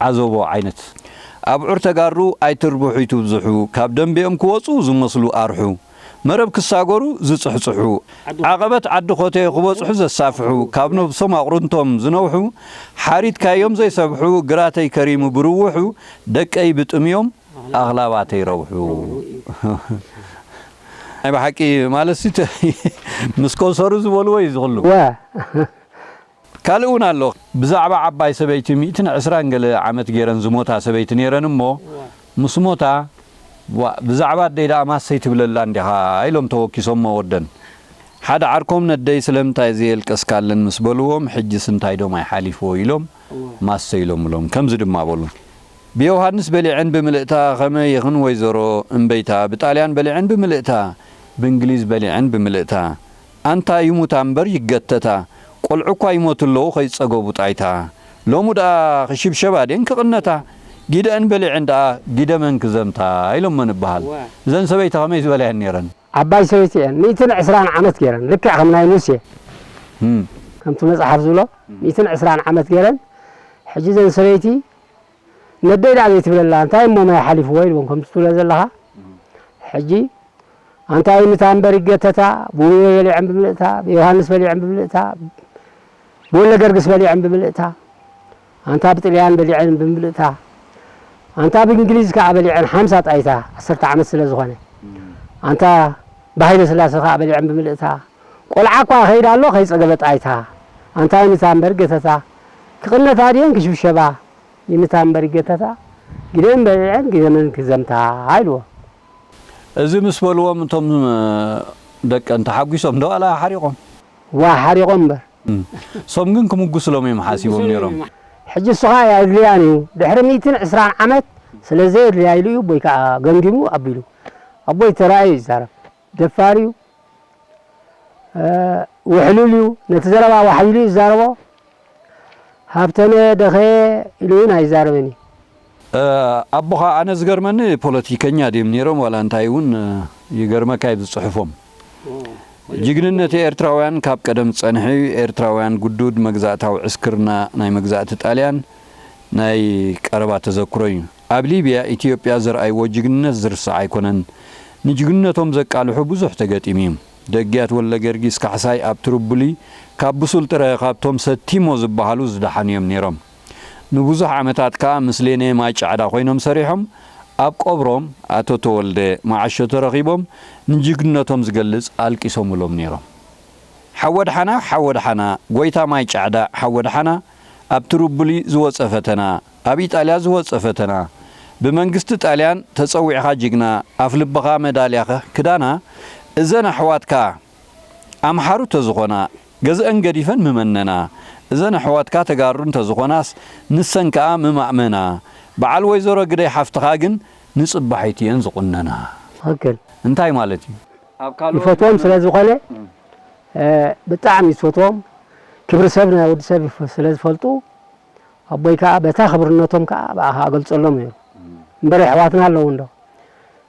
ዓዘቦ ዓይነት ኣብዑር ተጋሩ ኣይትርብሑ ይትብዝሑ፣ ካብ ደንቢኦም ክወፁ ዝመስሉ ኣርሑ፣ መረብ ክሳገሩ ዝፅሕፅሑ፣ ዓቐበት ዓዲ ኮተዮ ክበፅሑ ዘሳፍሑ፣ ካብ ነብሶም ኣቑርንቶም ዝነውሑ፣ ሓሪትካዮም ዘይሰብሑ፣ ግራተይ ከሪሙ ብርውሑ፣ ደቀይ ብጥምዮም ኣኽላባተይ ረውሑ። ናይ ብሓቂ ማለት ሲ፣ ምስ ኮንሰሩ ዝበልዎ እዩ ዝኽሉ። ወ። ካልእ እውን ኣሎ። ብዛዕባ ዓባይ ሰበይቲ ሚእትን ዕስራን ገለ ዓመት ገይረን ዝሞታ ሰበይቲ ነይረን እሞ፣ ምስ ሞታ፣ "ዋ፣ ብዛዕባ ኣደይ ደኣ ማሰይ ትብለላ እንዲኻ?" ኢሎም ተወኪሶሞ ወደን። ሓደ ዓርኮም ነደይ ስለምንታይ ዘየልቀስካለን ምስ በልዎም፣ "ሕጅስ እንታይ ዶም ኣይሓሊፍዎ?" ኢሎም ማሰ ኢሎምሎም። ከምዚ ድማ በሉ። ብዮሃንስ በሊዐን ብምልእታ፣ ከመይ ኢኽን ወይዘሮ እምበይታ፣ ብጣልያን በሊዐን ብምልእታ፣ ብእንግሊዝ በሊዐን ብምልእታ። ኣንታ ይሙታ እምበር ይገተታ፣ ቆልዑ እኳ ይሞቱ ኣለዉ ከይጸገቡ ጣይታ። ሎሙ ደኣ ክሽብሸባ ድየን ክቕነታ፣ ጊደአን በሊዐን ደኣ ጊደመን ክዘምታ ኢሎሞ ንበሃል። እዋ። እዘን ሰበይቲ ከመይ ዝበላ እየን ነይረን? ዓባይ ሰበይቲ እየን። ሚእትን ዕስራን ዓመት ገይረን፣ ልክዕ ከም ናይ ሙሴ። እም። ከምቲ መጽሓፍ ዝብሎ፣ ሚእትን ዕስራን ዓመት ገይረን። ሕጂ እዘን ሰበይቲ፣ ነደይ ደኣ ዘይትብለላ፣ እንታይ እሞ ማይ ሓሊፍዎ ኢልዎም ከምቲ ትብሎ ዘለኻ። ሕጂ፣ ኣንታ ይምታ እምበር ይገተታ፣ ብውዮ በሊዐን ብምልእታ፣ ብዮሃንስ በሊዐን ብምልእታ፣ ብወለ ገርግስ በሊዐን ብምልእታ፣ ኣንታ ብጥልያን በሊዐን ብምልእታ፣ ኣንታ ብእንግሊዝ ከኣ በሊዐን ሓምሳ ጣይታ፣ ዓሰርተ ዓመት ስለ ዝኾነ፣ ኣንታ ብሃይለ ስላሴ ከኣ በሊዐን ብምልእታ፣ ቆልዓ እኳ ከይዳ ኣሎ ከይጸገበ ጣይታ፣ ኣንታ ይምታ እምበር ገተታ፣ ክቕነታ ድየን ክሽብሸባ፣ ይምታ እምበር ይገተታ፣ ግደን በሊዐን ግደመን ክዘምታ ኢልዎ። እዚ ምስ በልዎም እቶም ደቀን ተሓጒሶም ዶ ዋላ ሓሪቖም? ዋ ሓሪቖም እምበር። እም። እሶም ግን ክምጉስሎም እዮም ሓሲቦም ነይሮም። ሕጂ እሱ ኸኣ ኣየድልያን እዩ። ድሕሪ ሚእትን ዕስራን ዓመት ስለ ዘየድልያ ኢሉ እዩ ኣቦይ ከኣ ገምጊሙ ኣቢሉ። ኣቦይ ተራእዩ ይዛረብ። ደፋር እዩ። እ፣ ውሕሉል እዩ። ነቲ ዘረባ ዋሕ ኢሉ እዩ ዝዛረቦ። ሃብተመ ደኸየ ኢሉ እውን ኣይዛረብን እዩ። እ፣ ኣቦኻ ኣነ ዝገርመኒ ፖለቲከኛ ድዮም ነይሮም ዋላ እንታይ እውን፣ እ፣ ይገርመካ እዩ ዝጽሕፎም። ጅግንነት ኤርትራውያን ካብ ቀደም ዝጸንሐ እዩ። ኤርትራውያን ግዱድ መግዛእታዊ ዕስክርና ናይ መግዛእቲ ጣልያን ናይ ቀረባ ተዘክሮ እዩ። ኣብ ሊብያ፣ ኢትዮጵያ ዘርኣይዎ ጅግንነት ዝርሳዕ ኣይኮነን። ንጅግንነቶም ዘቃልሑ ብዙሕ ተገጢሙ እዩ። ደግያት ወልደገርጊስ ካሕሳይ ኣብ ትርቡሊ ካብ ብሱል ጥረ ካብቶም ሰቲሞ ዝበሃሉ ዝደሓኑ እዮም ነይሮም። ንብዙሕ ዓመታት ከኣ ምስ ሌኔ ማይ ጫዕዳ ኮይኖም ሰሪሖም፣ ኣብ ቀብሮም ኣቶ ተወልደ መዓሾ ተረኺቦም ንጅግንነቶም ዝገልጽ ኣልቂሶምሎም ነይሮም። ሓወድሓና፣ ሓወድሓና፣ ጎይታ ማይ ጫዕዳ፣ ሓወድሓና፣ ኣብ ትርቡሊ ዝወጸ ፈተና፣ ኣብ ኢጣልያ ዝወጸ ፈተና፣ ብመንግስቲ ጣልያን ተጸዊዕኻ ጅግና፣ ኣፍ ልብኻ መዳልያኸ ክዳና፣ እዘን ኣሕዋትካ ኣምሓሩ ተዝኾና፣ ገዝአን ገዲፈን ምመነና፣ እዘን ኣሕዋትካ ተጋሩ እንተዝኾናስ፣ ንሰን ከኣ ምማእመና፣ በዓል ወይዘሮ ግደይ ሓፍትኻ ግን ንጽባሒት እየን ዝቑነና። ትኽክል። እንታይ ማለት እዩ? ኣብ ካልኦት ይፈትዎም ስለ ዝኾነ፣ እም። እ፣ ብጣዕሚ ይፈትዎም። ክብሪ ሰብ ናይ ወዲ ሰብ ይፈ-፣ ስለ ዝፈልጡ፣ ኣቦይ ከኣ በታ ክብርነቶም ከኣ ብኣኻ ኣገልጸሎም ነይሩ። እም። እምበር ኣሕዋትና ኣለዉ እንዶ።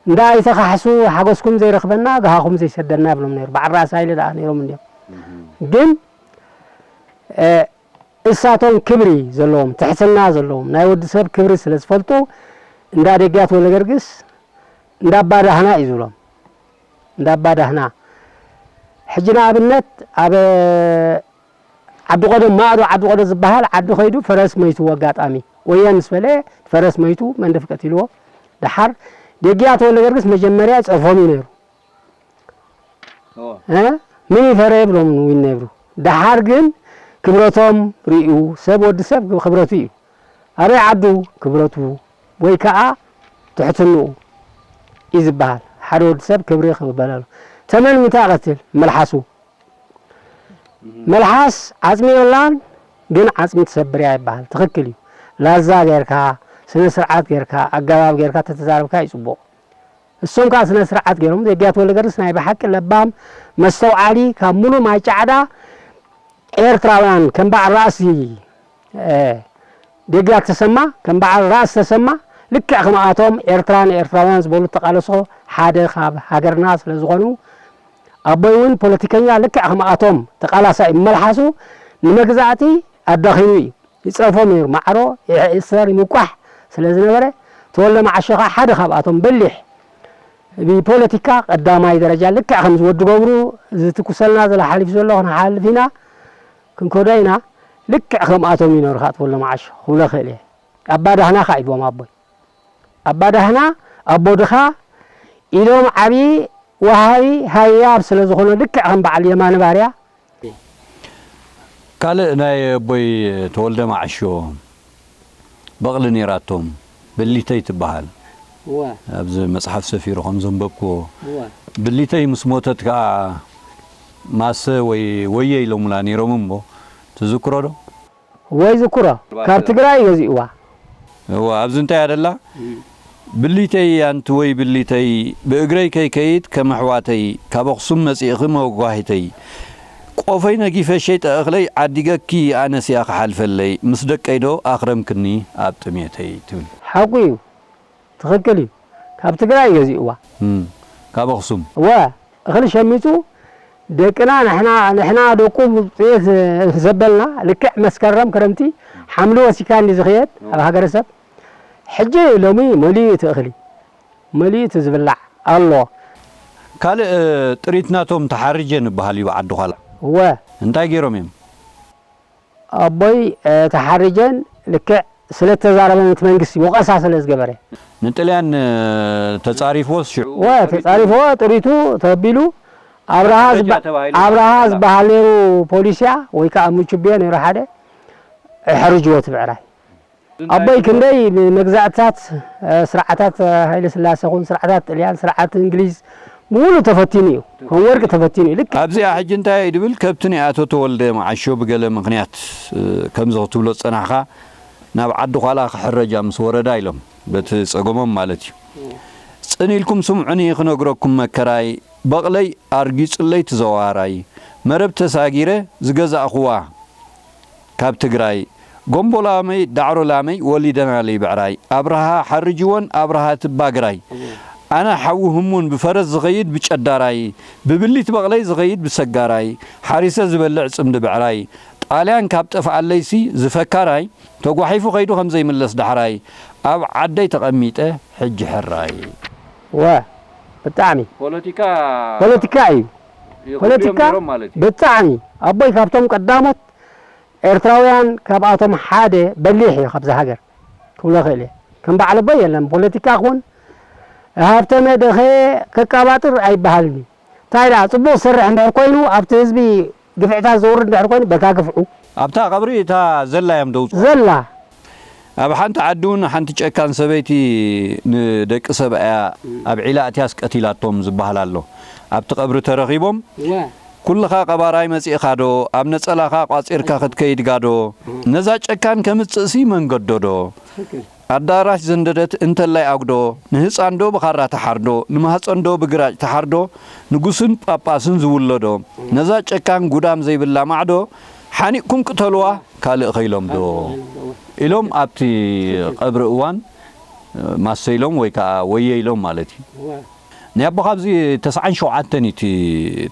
እንዳ ኣይተኻሕሱ ሓጎስኩም ዘይረኽበና፣ ገሃኹም ዘይሰደና ይብሎም ነይሩ። በዓል ራእሲ ሃይለ ደኣ ነይሮም እንድዮም። እም። ግን፣ እ፣ እሳቶም ክብሪ ዘለዎም፣ ትሕትና ዘለዎም፣ ናይ ወዲ ሰብ ክብሪ ስለ ዝፈልጡ፣ እንዳ ደግያት ወልደገርግስ እንዳ ኣባ ዳህና እዩ ዝብሎም። እንዳ ኣባ ዳህና። ሕጂ ንኣብነት ኣብ ዓዲ ቆዶ፣ ማእዶ ዓዲ ቆዶ ዝበሃል ዓዲ ከይዱ ፈረስ መይትዎ ኣጋጣሚ። ወየ ምስ በለ ፈረስ መይቱ መንደፍ ቀቲልዎ። ደሓር ደግያት ወልደገርግስ መጀመርያ ይጸርፎም እዩ ነይሩ። ኦ። እ? ምን ይፈረ ይብሎም እውን ነብሩ። ደሓር ግን ክብረቶም ርእዩ፣ ሰብ ወዲ ሰብ ክብረቱ እዩ። ኣበይ ዓዱ ክብረቱ ወይ ከኣ ትሕትንኡ እዩ ዝበሃል። ሓደ ወዲ ሰብ ክብሪ ክበለሉ። ተመን ምንታይ ቀትል? መልሓሱ። እም። መልሓስ ዓጽሚ የብላን፣ ግን ዓጽሚ ትሰብር እያ ይበሃል። ትኽክል እዩ። ላዛ ጌርካ፣ ስነ ስርዓት ጌርካ፣ ኣገባብ ጌርካ ተተዛረብካ እዩ ጽቡቕ። እሶም ከኣ ስነ ስርዓት ገይሮም፣ ደግያት ወልደገርግስ ናይ ብሓቂ ለባም፣ መስተውዓሊ፣ ካብ ሙሉእ ማይ ጫዕዳ ኤርትራውያን ከም በዓል ራእሲ፣ እ፣ ደግያት ተሰማ፣ ከም በዓል ራእሲ ተሰማ፣ ልክዕ ከምኣቶም ኤርትራ ንኤርትራውያን ዝበሉ ተቃለሶ ሓደ ካብ ሃገርና ስለ ዝኾኑ፣ ኣቦይ እውን ፖለቲከኛ ልክዕ ከምኣቶም ተቓላሳይ መልሓሱ ንመግዛእቲ ኣዳኺሙ እዩ። ይጸርፎም ነይሩ። ማዕሮ፣ ይእሰር፣ ይምቋሕ ስለ ዝነበረ፣ ተወልደ መዓሾ ኸዓ ሓደ ካብኣቶም በሊሕ ብፖለቲካ ቀዳማይ ደረጃ ልክዕ ከምዚ ወዲ ገብሩ ዝትኩሰልና ዘሎ ሓሊፉ ዘሎ ክንሓልፍ ኢና፣ ክንከዶ ኢና። ልክዕ ከምኣቶም እዩ ነይሩ ኸዓ ተወልደ መዓሾ ክብሎ እኽእል እየ። ኣባ ዳህና ኸዓ ይብሎም ኣቦይ። ኣባ ዳህና ኣቦ ድኻ ኢሎም ዓብዪ ወሃቢ ሃያብ ስለ ዝኾኑ ልክዕ ከም በዓል የማነ ባርያ። ካልእ ናይ ኣቦይ ተወልደ መዓሾ በቕሊ ነይራቶም፣ ብሊተይ ትበሃል። እወ ኣብዚ መጽሓፍ ሰፊሩ ከም ዘንበብክዎ እወ ብሊተይ ምስ ሞተት ከኣ ማሰ ወይ ወየ ኢሎምላ ነይሮም እሞ ትዝክሮ ዶ? ወይ ዝኩሮ ካብ ትግራይ ገዚእዋ። እዋ ኣብዚ እንታይ ኣደላ ብሊተይ ኣንቲ ወይ ብሊተይ ብእግረይ ከይከይድ ከም ኣሕዋተይ ካብ ኣኽሱም መጺእኺ መጓሂተይ ቆፈይ ነጊፈ ሸይጠ እኽለይ ዓዲገኪ ኣነስ እያ ክሓልፈለይ ምስ ደቀይ ዶ ኣኽረምክኒ ኣብ ጥሜተይ ትብል። ሓቁ እዩ ትኽክል እዩ ካብ ትግራይ ገዚእዋ። እም፣ ካብ ኣኽሱም እወ እኽሊ ሸሚቱ ደቅና ንሕና ንሕና ደቁ ጥሜት ዘበልና ልክዕ መስከረም ክረምቲ ሓምሊ ወሲካ እንዲ ዝኽየድ ኣብ ሃገረሰብ ሕጂ ሎሚ መሊኡ እቲ እኽሊ መሊኡ እቲ ዝብላዕ ኣሎ። ካልእ ጥሪት ናቶም ተሓርጀ ንበሃል እዩ ዓዲ ዃላ እወ እንታይ ገይሮም እዮም? ኣቦይ ተሓርጀን ልክዕ ስለ ተዛረበ ነቲ መንግስቲ ወቐሳ ስለ ዝገበረ። ንጥልያን ተጻሪፍዎስ ሽዑ ወ ተጻሪፍዎ ጥሪቱ ተቢሉ ኣብርሃ ዝባ- ኣብርሃ ዝበሃል ነይሩ ፖሊስያ ወይ ከዓ ሙቹቤ ነይሩ ሓደ ሕርጅዎ እቲ ብዕራይ ኣቦይ ክንደይ መግዛእትታት ስርዓታት ሃይለ ስላሴ ኹን ስርዓታት ጥልያን ስርዓት እንግሊዝ ሙሉ ተፈቲኑ እዩ ከም ወርቂ ተፈቲኑ እዩ ልክ ኣብዚኣ ሕጂ እንታይ እየ ድብል ከብቲ ናይ ኣቶ ተወልደ መዓሾ ብገለ ምኽንያት ከምዚ ክትብሎ ዝጸናሕኻ ናብ ዓዲ ዃላ ክሕረጃ ምስ ወረዳ ኢሎም በቲ ጸገሞም ማለት እዩ ጽን ኢልኩም ስምዑኒ ክነግረኩም መከራይ በቕለይ ኣርጊጹለይ ትዘዋራይ መረብ ተሳጊረ ዝገዛእኽዋ ካብ ትግራይ ጎምቦ ላመይ ዳዕሮ ላመይ ወሊደናለይ ብዕራይ ኣብርሃ ሓርጅወን ኣብርሃ ትባግራይ ኣነ ሓዊ ህሙን ብፈረስ ዝኸይድ ብጨዳራይ ብብሊት በቕለይ ዝኸይድ ብሰጋራይ ሓሪሰ ዝበልዕ ጽምዲ ብዕራይ ጣልያን ካብ ጠፍኣለይሲ ዝፈካራይ ተጓሒፉ ከይዱ ከምዘይምለስ ዳሕራይ ኣብ ዓደይ ተቐሚጠ ሕጂ ሕራይ። ወ ብጣዕሚ ፖለቲካ ፖለቲካ እዩ። ፖለቲካ ብጣዕሚ ኣቦይ ካብቶም ቀዳሞት ኤርትራውያን ካብኣቶም ሓደ በሊሕ እዩ ካብዛ ሃገር ክብሎ ክእል እየ። ከም በዓል ኣቦይ የለን ፖለቲካ ኩን ሃብተ መደኸ ከቃባጥር ኣይበሃልን እዩ። እንታይ ደኣ ጽቡቕ ዝሰርሕ እንድሕር ኮይኑ ኣብቲ ህዝቢ ግፍዕታት ዘውርድ እንድሕር ኮይኑ በታ ግፍዑ ኣብታ ቀብሪ እታ ዘላ እዮም ደውጽ ዘላ ኣብ ሓንቲ ዓዲ እውን ሓንቲ ጨካን ሰበይቲ ንደቂ ሰብኣያ ኣብ ዒላ ኣትያስ ቀቲላቶም ዝበሃል ኣሎ። ኣብቲ ቀብሪ ተረኺቦም ኩልኻ ቀባራይ መጺእኻ ዶ ኣብ ነጸላኻ ቋጺርካ ክትከይድጋ ዶ ነዛ ጨካን ከምጽእሲ መንገዶ ዶ ኣዳራሽ ዘንደደት እንተላይ ኣጉዶ ንህጻን ዶ ብኻራ ትሓርዶ ንማህጸን ዶ ብግራጭ ትሓርዶ ንጉስን ጳጳስን ዝውለዶ ነዛ ጨካን ጉዳም ዘይብላ ማዕዶ ሓኒቕኩም ቅተልዋ ካልእ ኸይሎም ዶ ኢሎም ኣብቲ ቐብሪ እዋን ማሰ ኢሎም ወይ ከዓ ወየ ኢሎም ማለት እዩ። ናይ ኣቦኻ ኣብዚ ተስዓን ሸውዓተን እዩ እቲ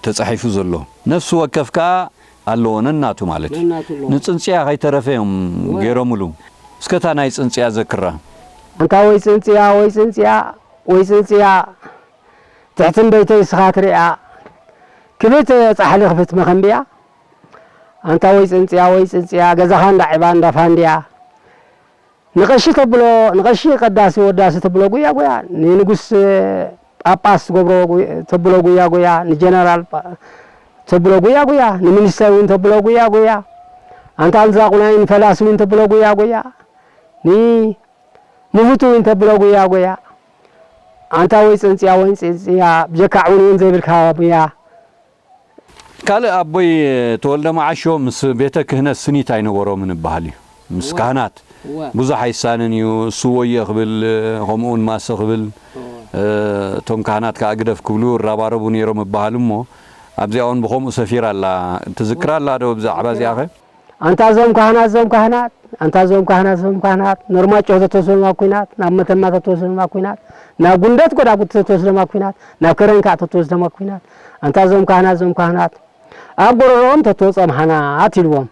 ተጻሒፉ ዘሎ ነፍሲ ወከፍ ከዓ ኣለዎ ነናቱ ማለት እዩ። ነናቱ ኣለዎ። ንጽንጽያ ከይተረፈ እዮም እወ። ገይሮምሉ። እስከ እታ ናይ ጽንጽያ ዘክራ። ኣንታ ወይ ጽንጽያ ወይ ጽንጽያ ወይ ጽንጽያ ትሕቲ እምበይተይ እስኻ ትሪኣ ክብት ጻሕሊ ክፍት መኸንብያ ኣንታ ወይ ጽንጽያ ወይ ጽንጽያ ገዛኻ እንዳ ዒባ እንዳ ፋንድያ ንቐሺ ተብሎ ንቐሺ ቀዳሲ ወዳሲ ተብሎ ጉያ ጉያ ንንጉስ ጳጳስ ትገብሮ ጉ- ተብሎ ጉያ ጉያ ንጀነራል ጳ- ተብሎ ጉያ ጉያ ንሚኒስተር እውን ተብሎ ጉያ ጉያ ኣንታ ንዛቑናይ ንፈላሲ እውን ተብሎ ጉያ ጉያ ንሙሁት እውን ተብሎ ጉያ ጉያ ኣንታ ወይ ጽንጽያ ወይ ጽንጽያ ብጀካ ዕውን እውን ዘይብልካ ጉያ ካልእ ኣቦይ ተወልደ መዓሾ ምስ ቤተ ክህነት ስኒት ኣይነበሮምን እበሃል እዩ። ምስ ካህናት ብዙሕ ኣይሳንን እዩ። እሱ ወየ ክብል ከምኡውን ማሰ ክብል እቶም ካህናት ከዓ ግደፍ ክብሉ ይራባረቡ ነይሮም እበሃል እሞ ኣብዚኣ እውን ብኸምኡ ሰፊራ ኣላ። ትዝክራ ኣላ ዶ ብዛዕባ እዚኣ ኸ? ኣንታ እዞም ካህናት እዞም ካህናት ኣንታ እዞም ካህናት፣ እዞም ካህናት፣ ነርማጭሆ ተተወስዶም ኣብ ኲናት፣ ናብ መተማ ተተወስዶም ኣብ ኲናት፣ ናብ ጉንደት ጎዳጉዲ ተተወስዶም ኣብ ኲናት፣ ናብ ከረን ከዓ ተተወስዶም ኣብ ኲናት። ኣንታ እዞም ካህናት፣ እዞም ካህናት፣ ኣብ ጎረሮኦም ተተወፅኦም ሃናት ኢልዎም።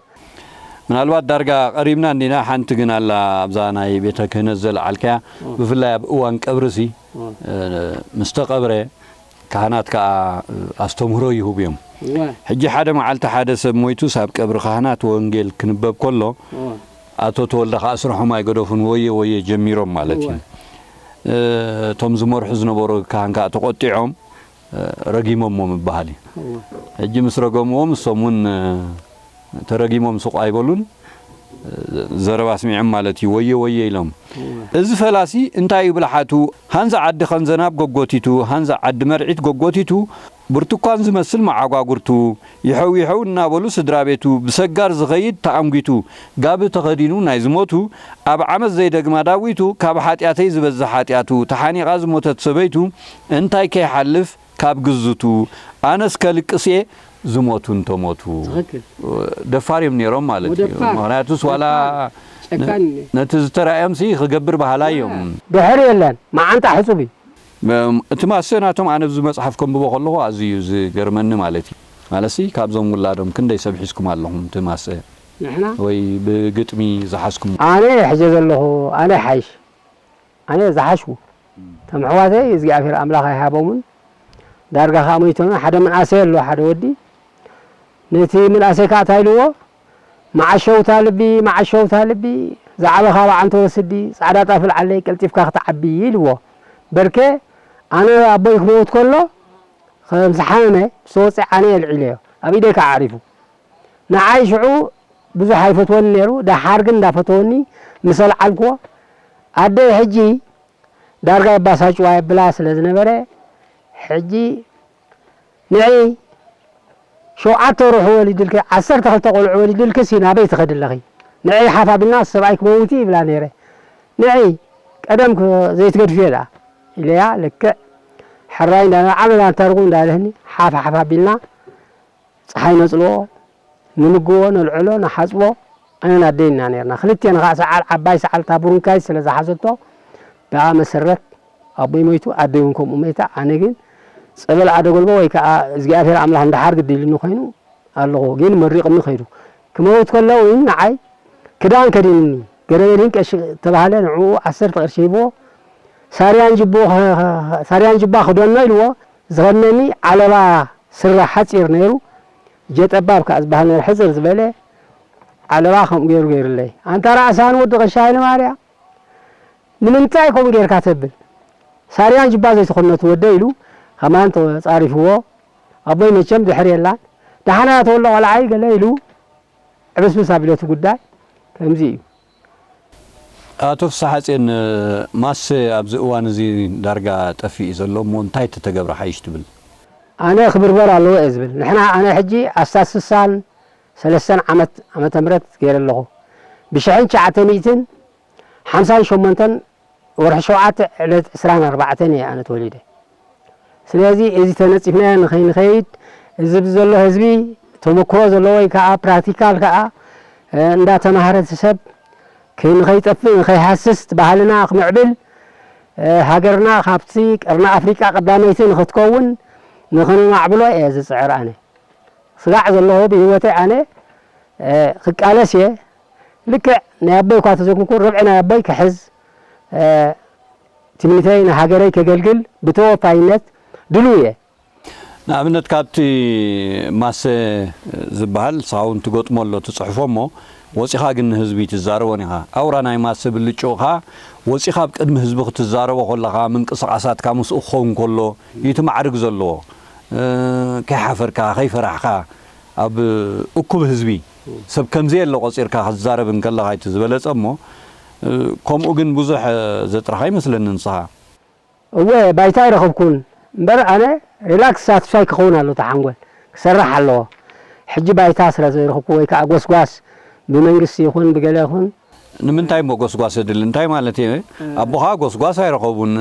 ምናልባት ዳርጋ ቀሪብና እንዲና፣ ሓንቲ ግን ኣላ ኣብዛ ናይ ቤተ ክህነት ዘልዓልካያ፣ ብፍላይ ኣብ እዋን ቀብርሲ፣ እ፣ ምስ ተቐብረ ካህናት ከኣ ኣስተምህሮ ይህቡ እዮም። እወ። ሕጂ ሓደ መዓልቲ ሓደ ሰብ ሞይቱስ ኣብ ቀብሪ ካህናት ወንጌል ክንበብ ከሎ፣ እወ። ኣቶ ተወልደ ከኣ ስርሖም ኣይገደፉን፣ ወየ ወየ ጀሚሮም ማለት እዩ። እወ። እ፣ እቶም ዝመርሑ ዝነበሩ ካህን ከኣ ተቖጢዖም፣ እ፣ ረጊሞሞ ምበሃል እዩ። እወ። ሕጂ ምስ ረገምዎም እሶም እውን፣ እ፣ ተረጊሞም ስቕ ኣይበሉን፣ ዘረባ ኣስሚዖም ማለት እዩ፣ ወየ ወየ ኢሎም። እወ። እዚ ፈላሲ እንታይ እዩ ብልሓቱ? ሃንዛ ዓዲ ከንዘናብ ጎጎቲቱ፣ ሃንዛ ዓዲ መርዒት ጎጎቲቱ፣ ብርቱኳን ዝመስል መዓጓጉርቱ፣ ይሐው ይሐው እናበሉ ስድራ ቤቱ፣ ብሰጋር ዝኸይድ ተኣንጒቱ፣ ጋቢ ተኸዲኑ ናይ ዝሞቱ፣ ኣብ ዓመት ዘይደግማ ዳዊቱ፣ ካብ ሓጢኣተይ ዝበዝሕ ሓጢኣቱ፣ ተሓኒቓ ዝሞተት ሰበይቱ፣ እንታይ ከይሓልፍ ካብ ግዝቱ፣ ኣነስ ከልቅስ እየ ዝሞቱ እንተሞቱ። ትኽክል። ደፋር እዮም ነይሮም ማለት እዩ። ወደፋር። ምኽንያቱስ ዋላ ደፋር። ጨካን እዩ። ነቲ ዝተራእዮምሲ ክገብር በሃላይ እዮም። ድሕር የለን፣ መዓንጣ ሕጹብ እዩ። እም፣ እቲ ማሰ ናቶም ኣነ ኣብዚ መጽሓፍ ከንብቦ ከለኹ ኣዝዩ እዩ ዝገርመኒ ማለት እዩ። ማለትሲ ካብዞም ውላዶም ክንደይ ሰብ ሒዝኩም ኣለኹም እቲ ማሰ? ንሕና? ወይ ብግጥሚ ዝሓዝኩም? ኣነ ሕጀ ዘለኹ፣ ኣነ ሓይሽ። ኣነ ዝሓሽኩ። እቶም ኣሕዋተይ እግዚኣብሔር ኣምላኽ ኣይሃቦምን። ዳርጋ ከኣ ሞይቶም። ሓደ መንእሰይ ኣሎ፣ ሓደ ወዲ። ነቲ መንእሰይ ከኣ እንታይ ኢልዎ? "መዓሸውታ ልቢ፣ መዓሸውታ ልቢ፣ ዝዓበኻ ብዓንተ ወስዲ፣ ጻዕዳ ጣፍ ልዓለይ፣ ቀልጢፍካ ክትዓቢ" ኢልዎ። በርከ ኣነ ኣቦይ ክመውት ከሎ፣ ከም ዝሓመመ፣ ምስ ተወጽአ ኣነ እየ ኣልዒለዮ። ኣብ ኢደይ ከኣ ኣዕሪፉ። ንዓይ ሽዑ ብዙሕ ኣይፈትወኒ ነይሩ፣ ደሓር ግን እንዳፈተወኒ ምስ ኣልዓልክዎ፣ ኣደይ ሕጂ ዳርጋ የባሳጭዋ የብላ ስለ ዝነበረ፣ ሕጂ ንዒ ሸውዓተ ወርሒ ወሊድልኪ፣ ዓሰርተ ክልተ ቆልዑ ወሊድልኪ ሲ ናበይ ትኸዲ ኣለኺ? ንዒ ሓፍ ኣቢልና ሰብኣይ ክመውት እዩ ይብላ ነይረ። ንዒ ቀደም ክ-፣ ዘይትገድፍዮ ደኣ ኢለያ፣ ልክዕ ሕራይ እንዳበላ ዓመት ኣንታርጉ እንዳበለኒ ሓፍ ሓፍ ኣቢልና ጸሓይ ነጽልዎ፣ ንምግቦ፣ ነልዕሎ፣ ንሓጽቦ፣ ኣነን ኣደይን ኢና ነርና። ክልቴና ከኣ ሰዓል ዓባይ፣ ሰዓል እታ ቡሩንካይ ስለ ዝሓዘቶ፣ ብኣ መሰረት ኣቦይ ሞይቱ፣ ኣደይ እውን ከምኡ ሞይታ። ኣነ ግን ጸበል ዓደ ጎልቦ ወይ ከኣ እግዚኣብሔር ኣምላኽ እንድሓር ግዲ ኢሉኒ ኮይኑ ኣለኹ። ግን መሪቕኒ ከይዱ። ክመውት ከሎ እውን ንዓይ ክዳን ከዲንኒ፣ ገረገዲን ቀሺ ተባህለ፣ ንዕኡ ዓሰርተ ቅርሺ ሂብዎ። ሳርያን ጅቡ፣ ሳርያን ጅባ ክደኖ ኢልዎ፣ ዝኸድነኒ ዓለባ ስረ ሓጺር ነይሩ፣ ጀጠባብ ከኣ ዝበሃል ነይሩ፣ ሕጽር ዝበለ ዓለባ ከምኡ ገይሩ ገይሩለይ። ኣንታ ራእሳን ወዲ ቀሺ ሃይለማርያም፣ ንምንታይ ከምኡ ጌርካ ተብል? ሳርያን ጅባ ዘይተኸድነቱ ወደይ ኢሉ ከማን ተጻሪፍዎ። ኣቦይ መቸም ድሕር የላን። ደሓና ተወልደ ቆልዓይ ገለ ኢሉ ዕብስብስ ኣቢለቱ ጉዳይ ከምዚ እዩ። ኣቶ ፍስሓጽዮን፣ ማሰ ኣብዚ እዋን እዚ ዳርጋ ጠፊኡ እዩ ዘሎ እሞ እንታይ ተተገብረ ሓይሽ ትብል? ኣነ ክብርበር ኣለዎ እየ ዝብል። ንሕና፣ ኣነ ሕጂ ኣስታት ስሳን ሰለስተን ዓመት፣ ዓመተ ምህረት ገይረ ኣለኹ። ብሽሕን ትሽዓተ ሚእትን ሓምሳን ሸሞንተን ወርሒ ሸውዓተ ዕለት ዕስራን ኣርባዕተን እየ ኣነ ተወሊደ። ስለዚ እዚ ተነጺፍናዮ ንኸይንኸይድ፣ እዚ ዘሎ ህዝቢ ተመክሮ ዘለዎ ወይ ከኣ ፕራክቲካል ከኣ፣ እ፣ እንዳተማህረ እቲ ሰብ ከይ-፣ ንኸይጠፍእ፣ ንኸይሃስስ፣ እቲ ባህልና ክምዕብል፣ እ፣ ሃገርና ካብቲ ቀርኒ ኣፍሪቃ ቀዳመይቲ ንኽትከውን ንኽነማዕብሎ እየ ዝጽዕር ኣነ። ስጋዕ ዘለኹ ብህይወተይ ኣነ፣ እ፣ ክቃለስ እየ። ልክዕ ናይ ኣቦይ እኳ ተዘይኮንኩ፣ ርብዒ ናይ ኣቦይ ክሕዝ፣ እ፣ ትምኒተይ ንሃገረይ ከገልግል ብተወፋይነት ድሉው እየ። ንኣብነት ካብቲ ማሰ ዝበሃል ንስኻ እውን ትገጥሞ ኣሎ ትጽሕፎ እሞ፣ ወጺኻ ግን ንህዝቢ ትዛረቦን ኢኻ። ኣውራ ናይ ማሰ ብልጭኡ ኸኣ ወጺኻ ኣብ ቅድሚ ህዝቢ ክትዛረቦ ከለኻ ምንቅስቓሳትካ ምስኡ ክኸውን ከሎ እዩ እቲ ማዕርግ ዘለዎ። እ፣ ከይሓፈርካ፣ ከይፈራሕካ፣ ኣብ እኩብ ህዝቢ ሰብ ከምዘየለ ቆጺርካ ክትዛረብ እንከለኻ እቲ ዝበለጸ እሞ፣ እ፣ ከምኡ ግን ብዙሕ፣ እ፣ ዘጥረኻ ይመስለኒ ንስኻ። እወ፣ ባይታ ኣይረኸብኩን እምበር ኣነ ሪላክስ ሳትስፋይ ክኸውን ኣሎ እቲ ሓንጎል ክሰርሕ ኣለዎ። ሕጂ ባይታ ስለ ዘይረኸብኩ ወይ ከኣ ጎስጓስ ብመንግስቲ ይኹን ብገለ ይኹን ንምንታይ እሞ ጎስጓስ የድሊ? እንታይ ማለት እየ? ኣቦኻ ጎስጓስ ኣይረኸቡን።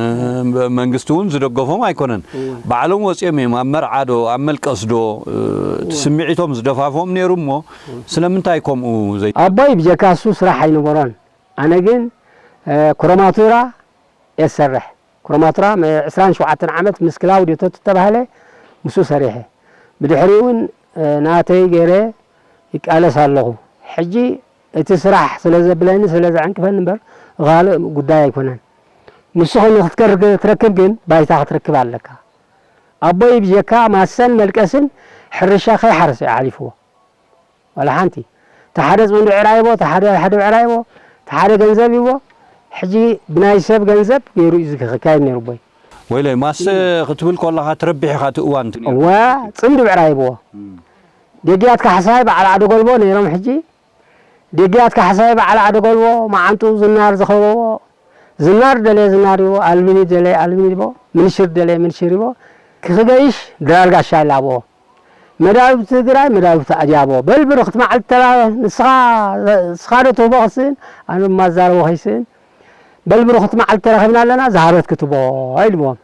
መንግስቲ እውን ዝደገፎም ኣይኮነን። ባዕሎም ወፂኦም እዮም። ኣብ መርዓ ዶ፣ ኣብ መልቀስ ዶ፣ እቲ ስምዒቶም ዝደፋፍኦም ነይሩ እሞ ስለምንታይ ከምኡ ዘይ- ኣቦይ ብጀካ እሱ ስራሕ ኣይነበሮን። ኣነ ግን፣ እ፣ ኩረማቱራ እየ ዝሰርሕ። ኩረማቱራ ም-፣ ዕስራን ሸውዓተን ዓመት ምስ ክላውድዮ ተተባህለ ምስኡ ሰሪሐ። ብድሕሪኡ እውን፣ እ፣ ናተይ ገይረ ይቃለስ ኣለኹ። ሕጂ እቲ ስራሕ ስለ ዘብለኒ፣ ስለ ዘዕንቅፈኒ እምበር፣ ካልእ ጉዳይ ኣይኮነን። ንሱ ኸ ንኽትከር-፣ ክትረክብ ግን ባይታ ክትረክብ ኣለካ። ኣቦይ ብጀካ ማሰን መልቀስን ሕርሻ ከይሓረሰ እዩ ሓሊፍዎ። ዋላ ሓንቲ። እቲ ሓደ ጽምዲ ብዕራይ ይቦ፣ እቲ ሓደ፣ ሓደ ብዕራይ ይቦ፣ እቲ ሓደ ገንዘብ ይቦ። ሕጂ ብናይ ሰብ ገንዘብ ገይሩ እዩ ዝክ-፣ ክካየድ ነይሩ ኣቦይ። ወይለይ፣ ማሰ ክትብል ከለኻ ትረቢሕ ኢኻ እቲ እዋን እቲ ነይሩ። እወ፣ ጽምዲ ብዕራይ ይቦ። እም። ደግያት ካሕሳይ በዓል ዓዲ ጎልቦ ነይሮም። ሕጂ ደግያት ካሕሳይ በዓል ዓዲ ጎልቦ፣ መዓንጡ ዝናር ዝኸበቦ፣ ዝናር ደለየ ዝናር ይቦ፣ ኣልሚኒ ደለየ ኣልሚኒ ይቦ፣ ምንሽር ደለየ ምንሽር ይቦ፣ ክኽገይሽ ድራር ጋሻ ይላቦ። መዳብቲ ትግራይ መዳብቲ ኣድያቦ። በል ብርኽቲ መዓልቲ ተላ-፣ ንስኻ፣ ንስኻ ዶ ትህቦ ክስእን፣ ኣነ ማዛረቦ ከይስእን። በል ብርኽቲ መዓልቲ ተራኺብና ኣለና፣ ዝሃበት ክትቦ ኢልዎም።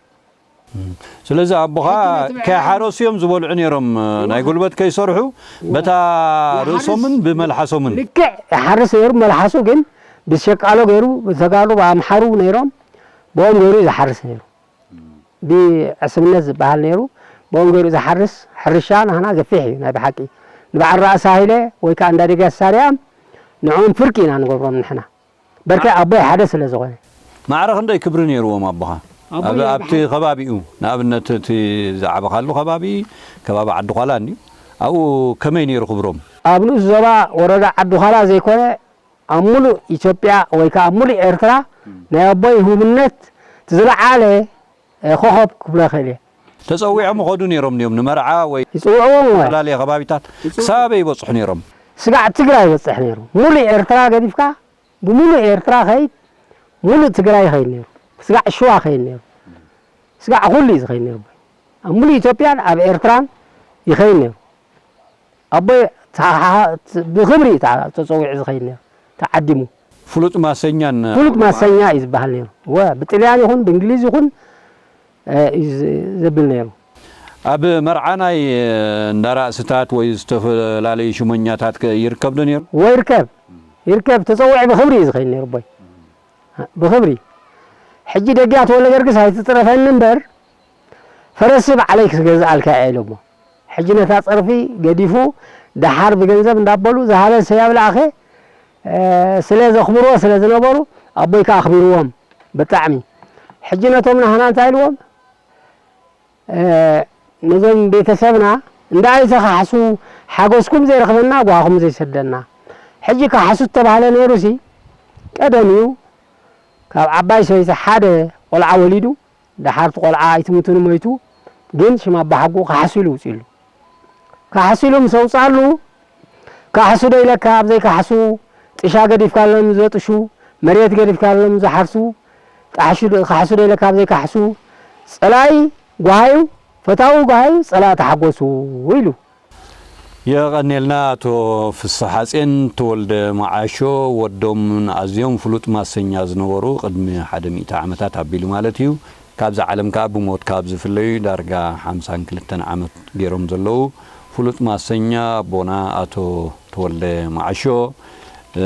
እም። ስለዚ ኣቦኻ ሕጂ ነቲ ብዕራይ ከይሓረሱ እዮም ዝበልዑ ነይሮም፣ እዋ። ናይ ጉልበት ከይሰርሑ፣ እዋ። በታ ይሓርስ። ርእሶምን ብመልሓሶምን። ልክዕ ይሓርስ ነይሩ፣ መልሓሱ ግን ብሸቃሎ ገይሩ፣ ብተጋሩ፣ ብኣምሓሩ ነይሮም፣ ብኦም ገይሩ እዩ ዝሓርስ ነይሩ። እም። ብዕስብነት ዝበሃል ነይሩ፣ ብኦም ገይሩ ዝሓርስ ሕርሻ ናህና ገፊሕ እዩ፣ ናይ ብሓቂ። ንበዓል ራእሲ ሃይለ ወይ ከዓ እንዳ ደጋ ሳርያም ንዕኦም ፍርቂ ኢና ንገብሮም ንሕና። በርከ ኣቦይ ሓደ ስለ ዝኾነ። ማዕረ ክንደይ ክብሪ ነይርዎም ኣቦኻ? ኣቦይ ኣብ ኣብቲ ብሓ- ከባቢኡ፣ ንኣብነት እቲ ዝዓበኻሉ ከባቢ፣ ከባቢ ዓዲ ዃላ እንድዩ። ኣብኡ ከመይ ነይሩ ክብሮም? ኣብ ንኡስ ዞባ ወረዳ ዓዲ ዃላ ዘይኮነ፣ ኣብ ሙሉእ ኢትዮጵያ ወይ ከዓ ኣብ ሙሉእ ኤርትራ ናይ ኣቦይ ህቡብነት እቲ ዝለዓለ፣ እ፣ ኮኸብ ክብሎ ይኽእል እየ። ተጸዊዖም ይኸዱ ነይሮም ድዮም ንመርዓ ወይ ይጽውዕዎም እወ። ዝተፈላለየ ከባቢታት? ይጽውዑ። ክሳብ ኣበይ ይበጽሑ ነይሮም? ስጋዕ ትግራይ ይበጽሕ ነይሩ። ሙሉእ ኤርትራ ገዲፍካ፣ ብሙሉእ ኤርትራ ኸይድ፣ ሙሉእ ትግራይ ይኸይድ ነይሩ። ስጋዕ ሽዋ ይኸይድ ነይሩ። ስጋዕ ኩሉ እዩ ዝኸይድ ነይሩ። ኣብ ሙሉእ ኢትዮጵያን ኣብ ኤርትራን ይኸይድ ነይሩ። ኣቦይ ተሓ-፣ ብኽብሪ እዩ ተዓ-፣ ተጸዊዑ ዝኸይድ ነይሩ። ተዓዲሙ። ፍሉጥ ማሰኛን ፍሉጥ ማሰኛ እዩ ዝበሃል ነይሩ። እወ፣ ብጥልያን ይኹን ብእንግሊዝ ይኹን፣ እ፣ እዩ ዝ-፣ ዘብል ነይሩ። ኣብ መርዓ ናይ፣ እ፣ እንዳ ራእስታት ወይ ዝተፈላለዩ ሽመኛታት ከ ይርከብ ዶ ነይሩ? እወ፣ ይርከብ። ይርከብ። ተጸዊዑ ብኽብሪ እዩ ዝኸይድ ነይሩ ኣቦይ። ብኽብሪ። ሕጂ ደግያት ወልደገርግስ ኣይትጽረፈኒ እምበር፣ ፈረስሲ ባዕለይ ክገዝኣልካ እየ ኢሎሞ። ሕጂ ነታ ጸርፊ ገዲፉ፣ ደሓር ብገንዘብ እንዳበሉ ዝሃበ ሰብ ኣብ ለኣኸ፣ እ፣ ስለ ዘኽብርዎ ስለ ዝነበሩ፣ ኣቦይ ከኣ ኣኽቢርዎም ብጣዕሚ። ሕጂ ነቶም ናህና እንታይ ኢልዎም? እ፣ ነዞም ቤተሰብና እንዳ ኣይተኻሕሱ፣ ሓጎስኩም ዘይረኽበና፣ ጓኹም ዘይሰደና። ሕጂ ካሕሱ እተባህለ ነይሩሲ፣ ቀደም እዩ። ካብ ዓባይ ሰበይቲ ሓደ ቆልዓ ወሊዱ፣ ደሓር እቲ ቆልዓ ኣይትምቱን ሞይቱ፣ ግን ሽም ኣባሓጉ ካሕሱ ኢሉ ውፅእሉ። ካሕሱ ኢሉ ምስ ኣውፅኣሉ፣ ካሕሱ ዶ ኢለካ ኣብ ዘይካሕሱ፣ ጥሻ ገዲፍካሎም ዘጥሹ፣ መሬት ገዲፍካሎም ዝሓርሱ፣ ጣሕሹ ዶ-፣ ካሕሱ ዶ ኢለካ ኣብ ዘይካሕሱ፣ ጸላኢ ጓሃዩ፣ ፈታዊ ጓሃዩ፣ ጸላኢ ተሓጎሱ ኢሉ። የቐኔልና ኣቶ ፍስሓጼን ተወልደ መዓሾ፣ ወዶም ንኣዝዮም ፍሉጥ ማሰኛ ዝነበሩ፣ ቅድሚ ሓደ ሚእቲ ዓመታት ኣቢሉ ማለት እዩ። ካብዛ ዓለም ከኣ ብሞት ካብ ዝፍለዩ ዳርጋ ሓምሳን ክልተን ዓመት ገይሮም ዘለዉ ፍሉጥ ማሰኛ ኣቦና ኣቶ ተወልደ መዓሾ፣ እ፣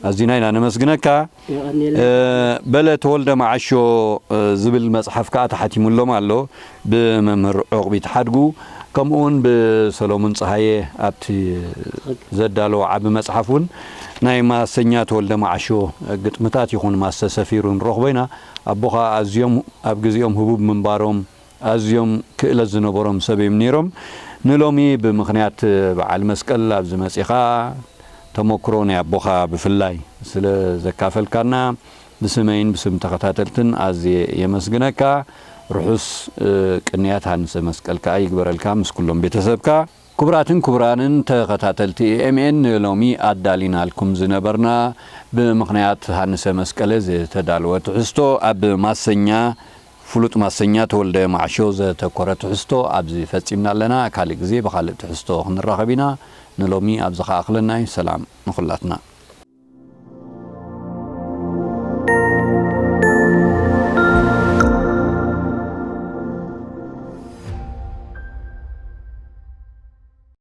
ኣዚና ኢና ነመስግነካ። የቐንየልና። እ፣ በለ ተወልደ መዓሾ፣ እ፣ ዝብል መጽሓፍ ከኣ ተሓቲሙሎም ኣሎ ብመምህር ዑቕቢት ሓድጉ፣ ከምኡውን ብሰሎሙን ጸሃየ ኣብቲ ዘዳለዎ ዓቢ መጽሓፍ እውን ናይ ማሰኛ ተወልደ መዓሾ ግጥምታት ይኹን ማሰ ሰፊሩ ንረኽቦ ኢና። ኣቦኻ ኣዝዮም ኣብ ግዜኦም ህቡብ ምንባሮም፣ ኣዝዮም ክእለት ዝነበሮም ሰብ እዮም ነይሮም። ንሎሚ ብምኽንያት በዓል መስቀል ኣብዚ መጺኻ ተመክሮ ናይ ኣቦኻ ብፍላይ ስለ ዘካፈልካና ብስመይን ብስም ተኸታተልትን ኣዝየ የመስግነካ። ርሑስ፣ እ፣ ቅንያት ሃንሰ መስቀል ከኣ ይግበረልካ ምስ ኩሎም ቤተሰብካ። ክቡራትን ክቡራንን ተኸታተልቲ ኤ ኤም ኤን፣ ንሎሚ ኣዳሊናልኩም ዝነበርና ብምኽንያት ሃንሰ መስቀለ ዝተዳለወ ትሕዝቶ ኣብ ማሰኛ ፍሉጥ ማሰኛ ተወልደ ማዕሾ ዘተኮረ ትሕዝቶ ኣብዚ ፈጺምና ኣለና። ካልእ ግዜ ብኻልእ ትሕዝቶ ክንራኸብ ኢና። ንሎሚ ኣብዚ ኸኣኽለና እዩ። ሰላም ንኹላትና።